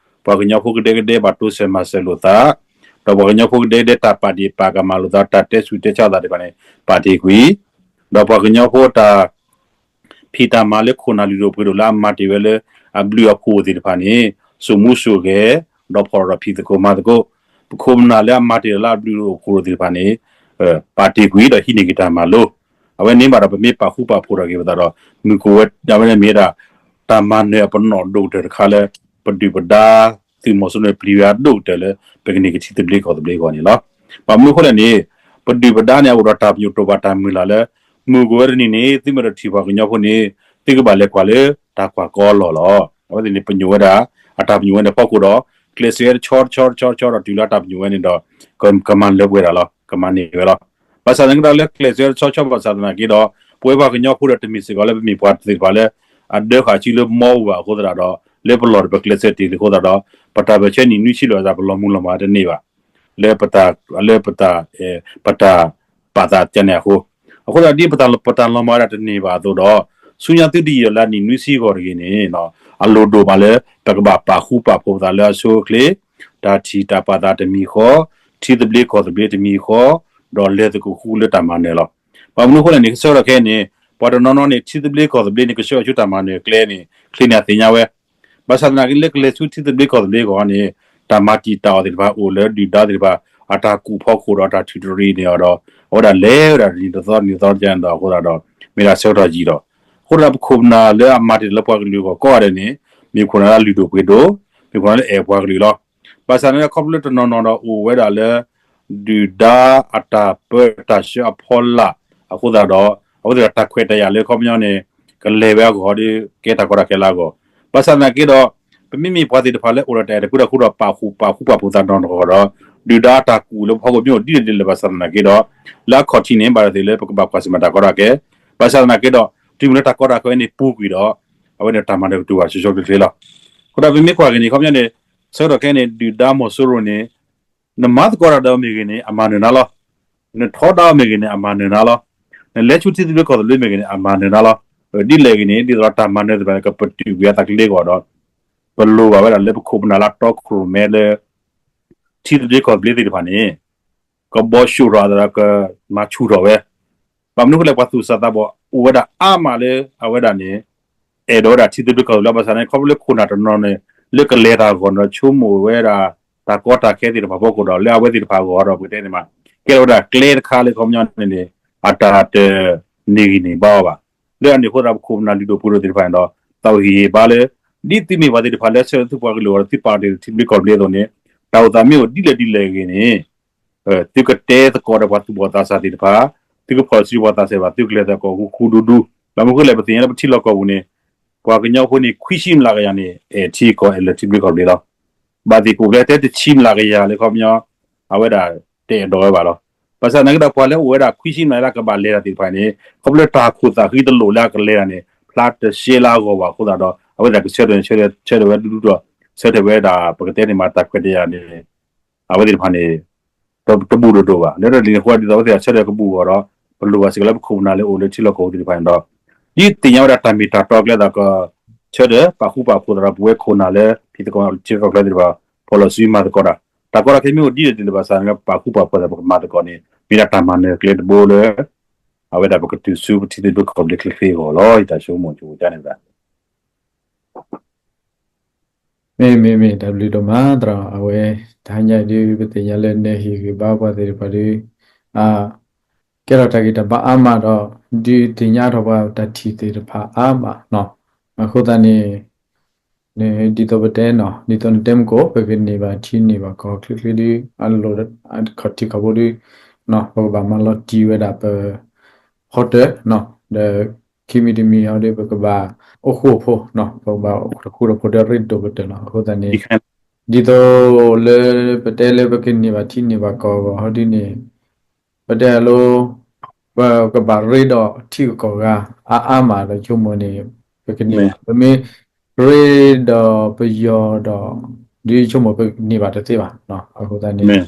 ပှၤကညီဖိကဒဲကဒဲဘၣ်တိစၢၤမၤစၢၤလိာ်သး, ဒီးပှၤကညီဖိကဒဲကဒဲတၢ်ပာ်တ့ၢ်ပာ်ကမၣ်လိာ်သး တၢ်တဲဆူၣ်တဲဆါသးသ့ၣ်တဖၣ်န့ၣ် ပာ်တ့ၢ်ကွံာ် ဒီးပှၤကညီဖိတၢ် ဖံးတၢ်မၤလၢခိၣ်နၢ်လုၢ်ဒိၣ်ပှ့ၤဒိၣ်လၢအမၤတ့ၢ်ဝဲလၢအဘျုးအဖှိၣ်သ့ၣ်တဖၣ်န့ၣ် စိာ်မူစိာ်ဂဲၤ, ဒီးဖီၣ်ဒီးဖံးသကိးမၤသကိး, ပခိၣ်ပနၢ်လၢအမၤတ့ၢ်လၢအဘျုးအဖှိၣ်သ့ၣ်တဖၣ်န့ၣ် ပာ်တ့ၢ်ကွံာ်ဒီးဟံးန့ၢ်က့ၤတၢ်မၤလိ, အဝဲန့ၣ်ဘၣ်ဒီးပမ့ၢ်ပာ်ဃူပာ်ဖိးထီၣ်က့ၤပသးဒီး မုၢ်ကအိၣ်ဝဲ အဝဲန့ၣ်မ့ၢ်ဝဲဒၣ် တၢ်မၤနၢၤအပနီၣ်ဒိၣ်ကတၢၢ်တခါလၢ ပဒုၣ်ပဒါသုးမီၤစိရိၤန့ၣ်ပျံၤဝဲအဒိၣ်ကတၢၢ်လၢ ပကန့ၢ်က့ၤထံသဘျ့ကီၢ်သဘျ့အဂီၢ်န့ၣ်လီၤ. ဘၣ်မနုၤအဃိလဲၣ်န့ၣ် ပဒုၣ်ပဒါန့ၣ် အအိၣ်ဒီးတၢ်ပညိၣ်တိာ်ပာ်တၢ်မုၢ်လၢ်လၢ မုၢ်ကအိၣ်ဝဲတနံၤန့ၣ် သုမ့ၢ်တထံၣ်ပှၤကညီဖိန့ၣ် သုကဘၣ်လဲၤကွၢ်လၢတၢ်ကွၢ်ကီလီၢ်လီၤ. အဝဲသ့ၣ်န့ၣ်ပညိၣ်ဝဲဒၣ် အတၢ်ပညိၣ်ဝဲန့ၣ်ဖီခိၣ်ဒီး ကျဲးစၢးဝဲတဆီတဆီတဆီတဆီဒီး တုၤလၢအတၢ်ပညိၣ်ဝဲန့ၣ်ဒီး ကမၤလၢပှဲၤတၢ်လီၤ, ကမၤန့ၢ်ဝဲလီၤ. ဘၣ်ဆၣ်သနာ်က့ဒီးလၢကျဲးစၢးဝဲတဆီတဆီဘၣ်ဆၣ်သနာ်က့ဒီး ပဝဲပှၤကညီဖိဒီးတမ့ၢ်စ့ၢ်ကီးလၢပမ့ၢ်ပှၤသ့ၣ်တဖၣ်လၢ အဒၢဃာ်စုလၢမီဝဲဘၣ်အဃိသတးဒီး လၢပလီၢ်ဒီးပကျဲးစၢးတ့ၢ်သ့ၣ်အဃိသတးဒီး ပတၢ်ပၢၢ်ဆၢနံၣ်နွံဆံလီၤအသး ပလီၤမုၢ်လီၤမၢ်တန့ၢ်ဘၣ် လၢပတၢ် လၢပတၢ် ပတၢ်ပာ်သးကန့ၣ်အဃိ, အဃိသတးဒ်ပတၢ်လီၤမၢ်ဝဲဒၣ်တန့ၢ်ဘၣ်အသိးဒီး ဆူညါသုတယံာ်လၢနံၣ်နွံဆံအဂီၢ်တဂ့ၤန့ၣ် အလိၣ်ဒိၣ်မးလၢ ပကဘၣ်ပာ်ဃူပာ်ဖိးပသးလၢအဆိအချ့, တၢ်ထံၣ်တၢ်ပာ်သးတမံၤဃီ, ထံသဘျ့ကီၢ်သဘျ့တမံၤဃီ, ဒီးလဲၤသကိးဃူလၢတၢ်မၤနၢၤလီၤ. ဘၣ်မနုၤအဃိလဲၣ်န့ၣ် ကဆၢကတီၢ်ခဲအံၤန့ၣ် ပှၤတနီၤနီၤန့ၣ် ထံသဘျ့ကီၢ်သဘျ့န့ၣ် ကဆှၢအီၤဆူတၢ်မၤနၢၤကျဲန့ၣ် ချ့န့ၣ်အသ့ၣ်ညါဝဲ ဘၣ်ဆၣ်သနာ်က့လၢကလဲၤဆူထံသဘျ့ကီၢ်သဘျ့အဂီၢ်န့ၣ် တၢ်မၤတံာ်တာ်အီၤသ့ၣ်တဖၣ်အိၣ်လၢဒုၣ်ဒါသ့ၣ်တဖၣ် အတၢ်ကူၣ်ဖီခိၣ်ဒီးတၢ်ထုးတရံးန့ၢ်အီၤဒီး အဝဲဒၣ်လဲၤဝဲဒၣ်တနံၤတသီတနံၤသီတကန့ၣ်ဒီးအဃိသတးဒီး မ့ၢ်ဒၣ်ဆၢကတီၢ်ယံာ်ဒီး အဃိသတးဒီးပခိၣ်ပနၢ်လၢအမၤတ့ၢ်လၢပှၤကလုာ်အဂီၢ်ကိးဂၤဒဲးန့ၣ် မ့ၢ်ခိၣ်နၢ်လၢအလုၢ်ဒိၣ်ပှ့ၤဒိၣ်, မ့ၢ်ခိၣ်နၢ်လၢအဲၣ်ပှၤကလုာ်လီၤ. ဘၣ်ဆၣ်သနာ်က့ခီဖျိလၢတနီၤနီၤဒီးအိၣ်ဝဲဒၣ်လၢ ဒုၣ်ဒါအတၢ်ပၢတၢ်ဆှၢအဖီလာ် အဃိသတးဒီး အဝဲသ့ၣ်တၢ်ခွဲးတၢ်ယာ်လၢခီပညီန့ၣ် ကလဲၤဝဲအဂီၢ်ဒီး ကဲတၢ်ကီတၢ်ခဲလၢအဂီၢ်, ဘၣ်ဆၣ်သနာ်က့ဒီး ပမ့မ့ၢ်ပှၤသ့ၣ်တဖၣ်လၢအိၣ်ဒီးတၢ်အဲၣ်တၢ်ကွံတၢ်ဃူဒီးပာ်ဃူပာ်ဃူပာ်ဖိးသးနီၢ်နီၢ်အဂီၢ်ဒီး ဒုၣ်ဒါတၢ်ကူၣ်လၢပဖီခိၣ်မ့ၢ်အိၣ်ဒ်လဲၣ်ဒ်လဲၣ်ဘၣ်ဆၣ်သနာ်က့ဒီး လၢအခီၣ်ထံးန့ၣ် ဘၣ်သ့ၣ်လၢပကဘၣ်ကွၢ်ဆၢၣ်မဲာ်တၢ်ကီတၢ်ခဲ ဘၣ်ဆၣ်သနာ်က့ဒီး တုၤမ့ၢ်လၢတၢ်ကီတၢ်ခဲအံၤန့ၣ်ပူၤကွံာ်ဒီး အဝဲန့ၣ်တၢ်မၤနၢၤကတုၤဘၣ်ဆှီဆှီချ့ချ့လီၤ. အဃိဒီးပမ့ၢ်ကွၢ်က့ၤန့ၣ် ခီပညီန့ၣ် ဆၢကတီၢ်ခဲအံၤန့ၣ် ဒုၣ်ဒါမီၤစိရိၤန့ၣ် နမၤသကိးတၢ်ဒီးမ့ၢ်ဂ့ၤန့ၣ် အမၤနၢၤနၤလီၤ. နထီဒါအီၤမ့ၢ်ဂ့ၤန့ၣ် အမၤနၢၤနၤလီၤ. နလဲၤဆူထံသဘျ့ကီၢ်သဘျ့မ့ၢ်ဂ့ၤန့ၣ် အမၤနၢၤနၤလီၤ. ဒ်လဲၣ်ဂ့ၤန့ၣ် ဒ်သိးဒီးတၢ်မၤနၢၤသ့ၣ်တဖၣ်န့ၣ် ကပတုာ်ကွံာ်အသးကလ့အဂီၢ်ဒီး ပလိၣ်ဘၣ်ဝဲဒၣ်လၢပခိၣ်ပနၢ်လၢအတီခိၣ်ရိၣ်မဲလၢ ထံသဘျ့ကီၢ်သဘျ့သ့ၣ်တဖၣ်န့ၣ် ကဘီၣ်ဆူၣ်ထီၣ်အသးဒီးကမၤဆူၣ်ထီၣ်ဝဲ ဘၣ်မနုၤအဃိလဲၣ် ပှၤသူၣ်စၢ်သးဘီၣ်အိၣ်ဝဲဒၣ်အါမးလၢအဝဲဒၣ်န့ၣ် အဲၣ်ဒိးဝဲဒၣ်ထံသဘျ့ကီၢ်သဘျ့လီၤ. ဘၣ်ဆၣ်န့ၣ် ခီဖျိလၢခိၣ်နၢ်တနီၤန့ၣ် လၢကလဲၤတၢ်အဂီၢ်န့ၣ်ဒီး ဆိကမိၣ်ဝဲဒၣ် တၢ်ကီတၢ်ခဲသ့ၣ်တဖၣ်အဖီခိၣ်ဒီး လၢအဝဲသ့ၣ်တဖၣ်အဂီၢ်ဒီး ပကတဲန့ၣ်မး ကဲထီၣ်ဝဲဒၣ်ကျဲတခါလၢခီပညီန့ၣ်န့ၣ် အတၢ်တန့ၢ်ဂံၢ်န့ၢ်ဘါအီၤဘၣ်. လၢအန့ၣ်အဃိသတး ပခိၣ်ပနၢ်လုၢ်ဒိၣ်ပှ့ၤဒိၣ်သ့ၣ်တဖၣ်န့ၣ်ဒီး သးအိၣ်ဟ့ၣ်ဂံၢ်ဟ့ၣ်ဘါလၢ ဒ်သုမ့ၢ်ပှၤသ့ၣ်တဖၣ်လၢဆၢထၢၣ်သုပှၤကလုာ်အဂီၢ်ဒီး သုပာ်တ့ၢ်ထံသဘျ့ကီၢ်သဘျ့အသိးန့ၣ် တၢ်အိၣ်သးမ့ၢ်အိၣ်ဒ်လဲၣ်ဒ်လဲၣ်ဂ့ၤန့ၣ် သုကတဲသကိးဒီးပှၤသူၣ်ဘီၣ်သးစၢ်သ့ၣ်တဖၣ်, သုကဖီၣ်စုပှၤသးစၢ်ဘၣ် သုကလဲၤသကိးဃူဃူဒူဒူ, ဘၣ်မနုၤအဃိလဲၣ် ပသ့ၣ်ညါလၢပထံလီၢ်ကီၢ်ပူၤန့ၣ် ပှၤကညီဖိန့ၣ် ခွံဆံမျးကယၤန့ၣ် အဲၣ်ထံကီၢ်အဲၣ်လၢထံသဘျ့ကီၢ်သဘျ့လီၤ. ဘၣ်သ့ၣ်ကအိၣ်ဖျဲၣ်ထဲတဆံမျးကယၤလၢခီပညီ အဝဲဒၣ်တအဲၣ်ဒိးဝဲဘၣ်လီၤ. ဘၣ်ဆၣ်သနာ်က့ဒီး ပှၤလၢအိၣ်ဝဲဒၣ်ခွံဆံမျးကယၤလၢအကဘၣ်လဲၤတၢ်သ့ၣ်တဖၣ်န့ၣ် ခီဖျိလၢတၢ်ခိၣ်သးဃံတလိၣ်လၢအကလဲၤတၢ်န့ၣ် ဖျါတရှဲလၢအဂီၢ်ဘၣ်အဃိသတးဒီး အဝဲသ့ၣ်ကဆၢထၢၣ်န့ၣ် ဆၢထၢၣ်ဝဲဒူဒူဒီး ဆၢထၢၣ်ဝဲဒၣ် ပကတဲန့ၣ်မး တၢ်ခွဲးတၢ်ယာ်န့ၣ် အဝဲသ့ၣ်တဖၣ်န့ၣ် တဘူးဒိၣ်ဒိၣ်ဘၣ်. လၢတၢ်လံၤန့ၣ်အဃိ ဒ်သိးအဝဲသ့ၣ်အဆၢထၢၣ်ကဘူးအဂီၢ်ဒီး ပလိၣ်ဘၣ်စ့ၢ်ကီးလၢပခိၣ်ပနၢ်လၢအိၣ်လၢထံလီၢ်ကီၢ်ပူၤသ့ၣ်တဖၣ်န့ၣ်ဒီး ဒ်သ့ၣ်ညါဝဲဒၣ်တၢ်မ့ၢ်တၢ်တီကျဲသးက ဆၢထၢၣ်ပာ်ဃူပာ်ဖိးသးဒီး ပဝဲခိၣ်နၢ်လၢထံသကိးထံသကိးကျဲသ့ၣ်တဖၣ် ဖီၣ်လီၤစုမၤသကိးတၢ်, တၢ်ကီတၢ်ခဲမ့ၢ်အိၣ်ဒ်လဲၣ်ဒ်လဲၣ်ဘၣ်ဆၣ်န့ၣ် ပာ်ဃူပာ်ဖိးသး ပကမၤသကိးန့ၣ် မ့ၢ်ဒၣ်တၢ်မၤနၢၤကျဲတဘိလၢ အဝဲဒၣ်ပကတုၤဆူပထံသဘျ့ကီၢ်သဘျ့ချ့ချ့အဂီၢ်လီၤ. ယတၢ်ဆိကမိၣ်ကအိၣ်ဒ်န့ၣ်သး မ့ၢ် မ့ၢ် မ့ၢ် တၢ်ဘျုးဒိၣ်မး သရၣ် အဝဲ တဟါညါအံၤဒုး ပသ့ၣ်ညါလၢနဟ့ၣ်ဂံၢ်ဘါပှၤသ့ၣ်တဖၣ်ဒီး အ ကဲထီၣ်တၢ်ဂံၢ်တၢ်ဘါအါမးဒီး ဒုးသ့ၣ်ညါထီၣ်ပှၤတၢ်ထံၣ်သ့ၣ်တဖၣ်အါမးနီၤ. အဃိသတးန့ၣ် ဒ်သိးပတဲနီၤ ဒ်သိးနတဲမုၢ်ကိၣ် ပကန့ၢ်ဘၣ်ထံန့ၢ်ဘၣ်ကီၢ်ချ့ချ့ဒုး အလိၣ် ခီၣ်ထံးခီၣ်ဘိဒုး ပကဘၣ်မၤလီၤတံၢ်ဝဲဒၣ်ပ ဟီတၢၣ်နီၤ ဒီး ခံမံၤတမံၤအံၤဒီး ပကဘၣ်အိၣ်ဃူအိၣ်ဖိးနီၤ ပကဘၣ်အိၣ်ဃူအိၣ်ဖိးဒီးရ့ဒိၣ်ကတၢၢ်နီၤ. အဃိသတးန့ၣ် ဒ်သိးလၢပတဲလၢပကန့ၢ်ဘၣ်ထံန့ၢ်ဘၣ်ကီၢ်အဂီၢ်ဟီဒုးန့ၣ် ပတဲအလိၤ ပကဘၣ်ရ့ဒီးထံဂုၤကီၢ်ဂၤ အါအါမးဒီးဆိကမိၣ်န့ၣ် ပကန့ၢ်ဘၣ် ပမ့ၢ်ရ့ဒီးပယီၤဒီး ဒုးဆိကမိၣ်ပကန့ၢ်ဘၣ်တသ့ဘၣ်. အဃိသတးန့ၣ်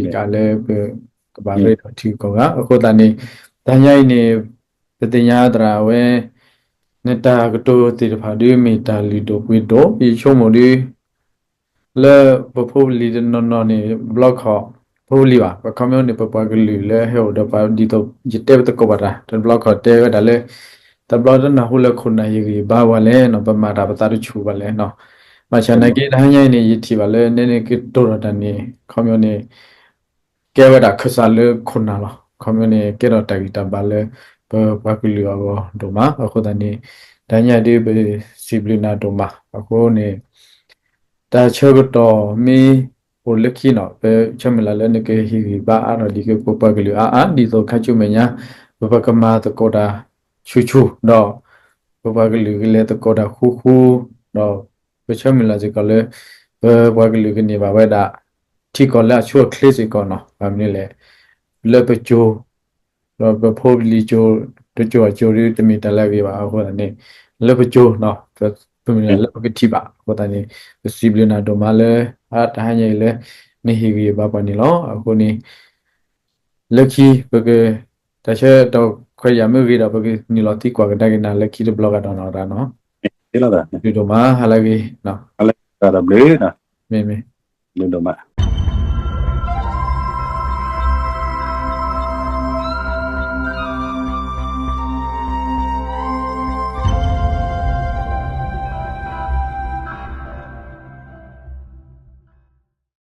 ယကးလၢပကဘၣ်ရ့ဒီးထံဂုၤကီၢ်ဂၤ အဃိသတးန့ၣ် တဟါညါအံၤန့ၣ် ပသ့ၣ်ညါသရၣ်အဝဲ နတၢ်ကတိၤသ့ၣ်တဖၣ်ဒုးမ့ၢ်တၢ်လုၢ်ဒိၣ်ပှ့ၤဒိၣ် ယဆိကမိၣ်ဒုး လၢပဖိပလံၤတနီၤနီၤန့ၣ် ဘျီခီၣ် ဖိပလံၤဘၣ် ပခီပညီန့ၣ် ပပှၤကလုာ်လၢဟဲအိၣ်ဒီးပှၤဒ်သိး ယတဲပသကိးဘၣ်တၢ် တဘျီခီၣ်တဲဝဲဒၣ်လၢ တဘျီတနၢ်ဟူလၢခိၣ်နၢ်ဟ့ၣ်ဂံၢ်ဘါပှၤလဲၣ်နီၤ ပမၤတၢ်ပသးတဆူၣ်ဘၣ်လဲၣ်နီၤ. ဘၣ်ဆၣ်နာ်က့တဟါညါအံၤန့ၣ် ယထံၣ်ဘၣ်လၢနဲန့ၣ်ကတိၤထီၣ်တၢ်န့ၣ် ခီပညီန့ၣ် ကဲဝဲဒၣ်ခၢၣ်စးလၢခိၣ်နၢ်လီၤ. ခီပညီန့ၣ် ကဲထီၣ်တၢ်ဂံၢ်တၢ်ဘါလၢ ပပှၤကလုာ်အဂီၢ်ဒိၣ်မး အဃိသတးန့ၣ် တဟါညါအံၤဒုး ပစံးဘျုးနၤဒိၣ်မး အဃိန့ၣ် တၢ်ဆၢကတီၢ်မ့ၢ်အိၣ်လၢခံနီၤ ပဆၢမုၢ်လၢ်လၢနကဟ့ၣ်ဂံၢ်ဘါအါထီၣ်ဒံးက့ၤပပှၤကလုာ်အါအါ ဒ်သိးခါဆူမဲာ်ညါ ပပှၤကမၤသကိးတၢ်ဆူၣ်ဆူၣ်ဒီး ပပှၤကလုာ်ကလဲၤသကိးတၢ်ဃူဃူ ဒီးပဆၢမုၢ်လၢ်စ့ၢ်ကီးလၢ ပပှၤကလုာ်ကန့ၢ်ဘၣ်ဝဲဒၣ် ထံကီၢ်လၢအဆိအချ့စ့ၢ်ကီးနီၤ ဘၣ်မနုၤလဲၣ် လၢပကၠိ ဒီးပဖိပလံၤကၠိ တကၠိအကၠိဒုးတမ့ၢ်တၢ်လၢအဂ့ၤဘၣ် အဃိသတးန့ၣ် လၢပကၠိနီၤ ပမုၢ်လၢ်လၢပကထံၣ်ဘၣ် အဃိသတးန့ၣ် ပစံးဘျုးနၤဒိၣ်မးလၢ တဟါညါအံၤလၢ နဟ့ၣ်ဂံၢ်ဘါပှၤန့ၣ်လီၤ. အဃိန့ၣ် လၢခံ ပက တၢ်ဆၢကတီၢ်ခွဲးယာ်မ့ၢ်ဂ့ၤဒီး ပကနုာ်လီၤသံကွၢ်ကဒါက့ၤနၤလၢခံတဘျီကဒီးနီၤ သရၣ်နီၤ ဒိၣ်ဒိၣ်မး ဟါလၢအဂ့ၤ မ့မ့ၢ်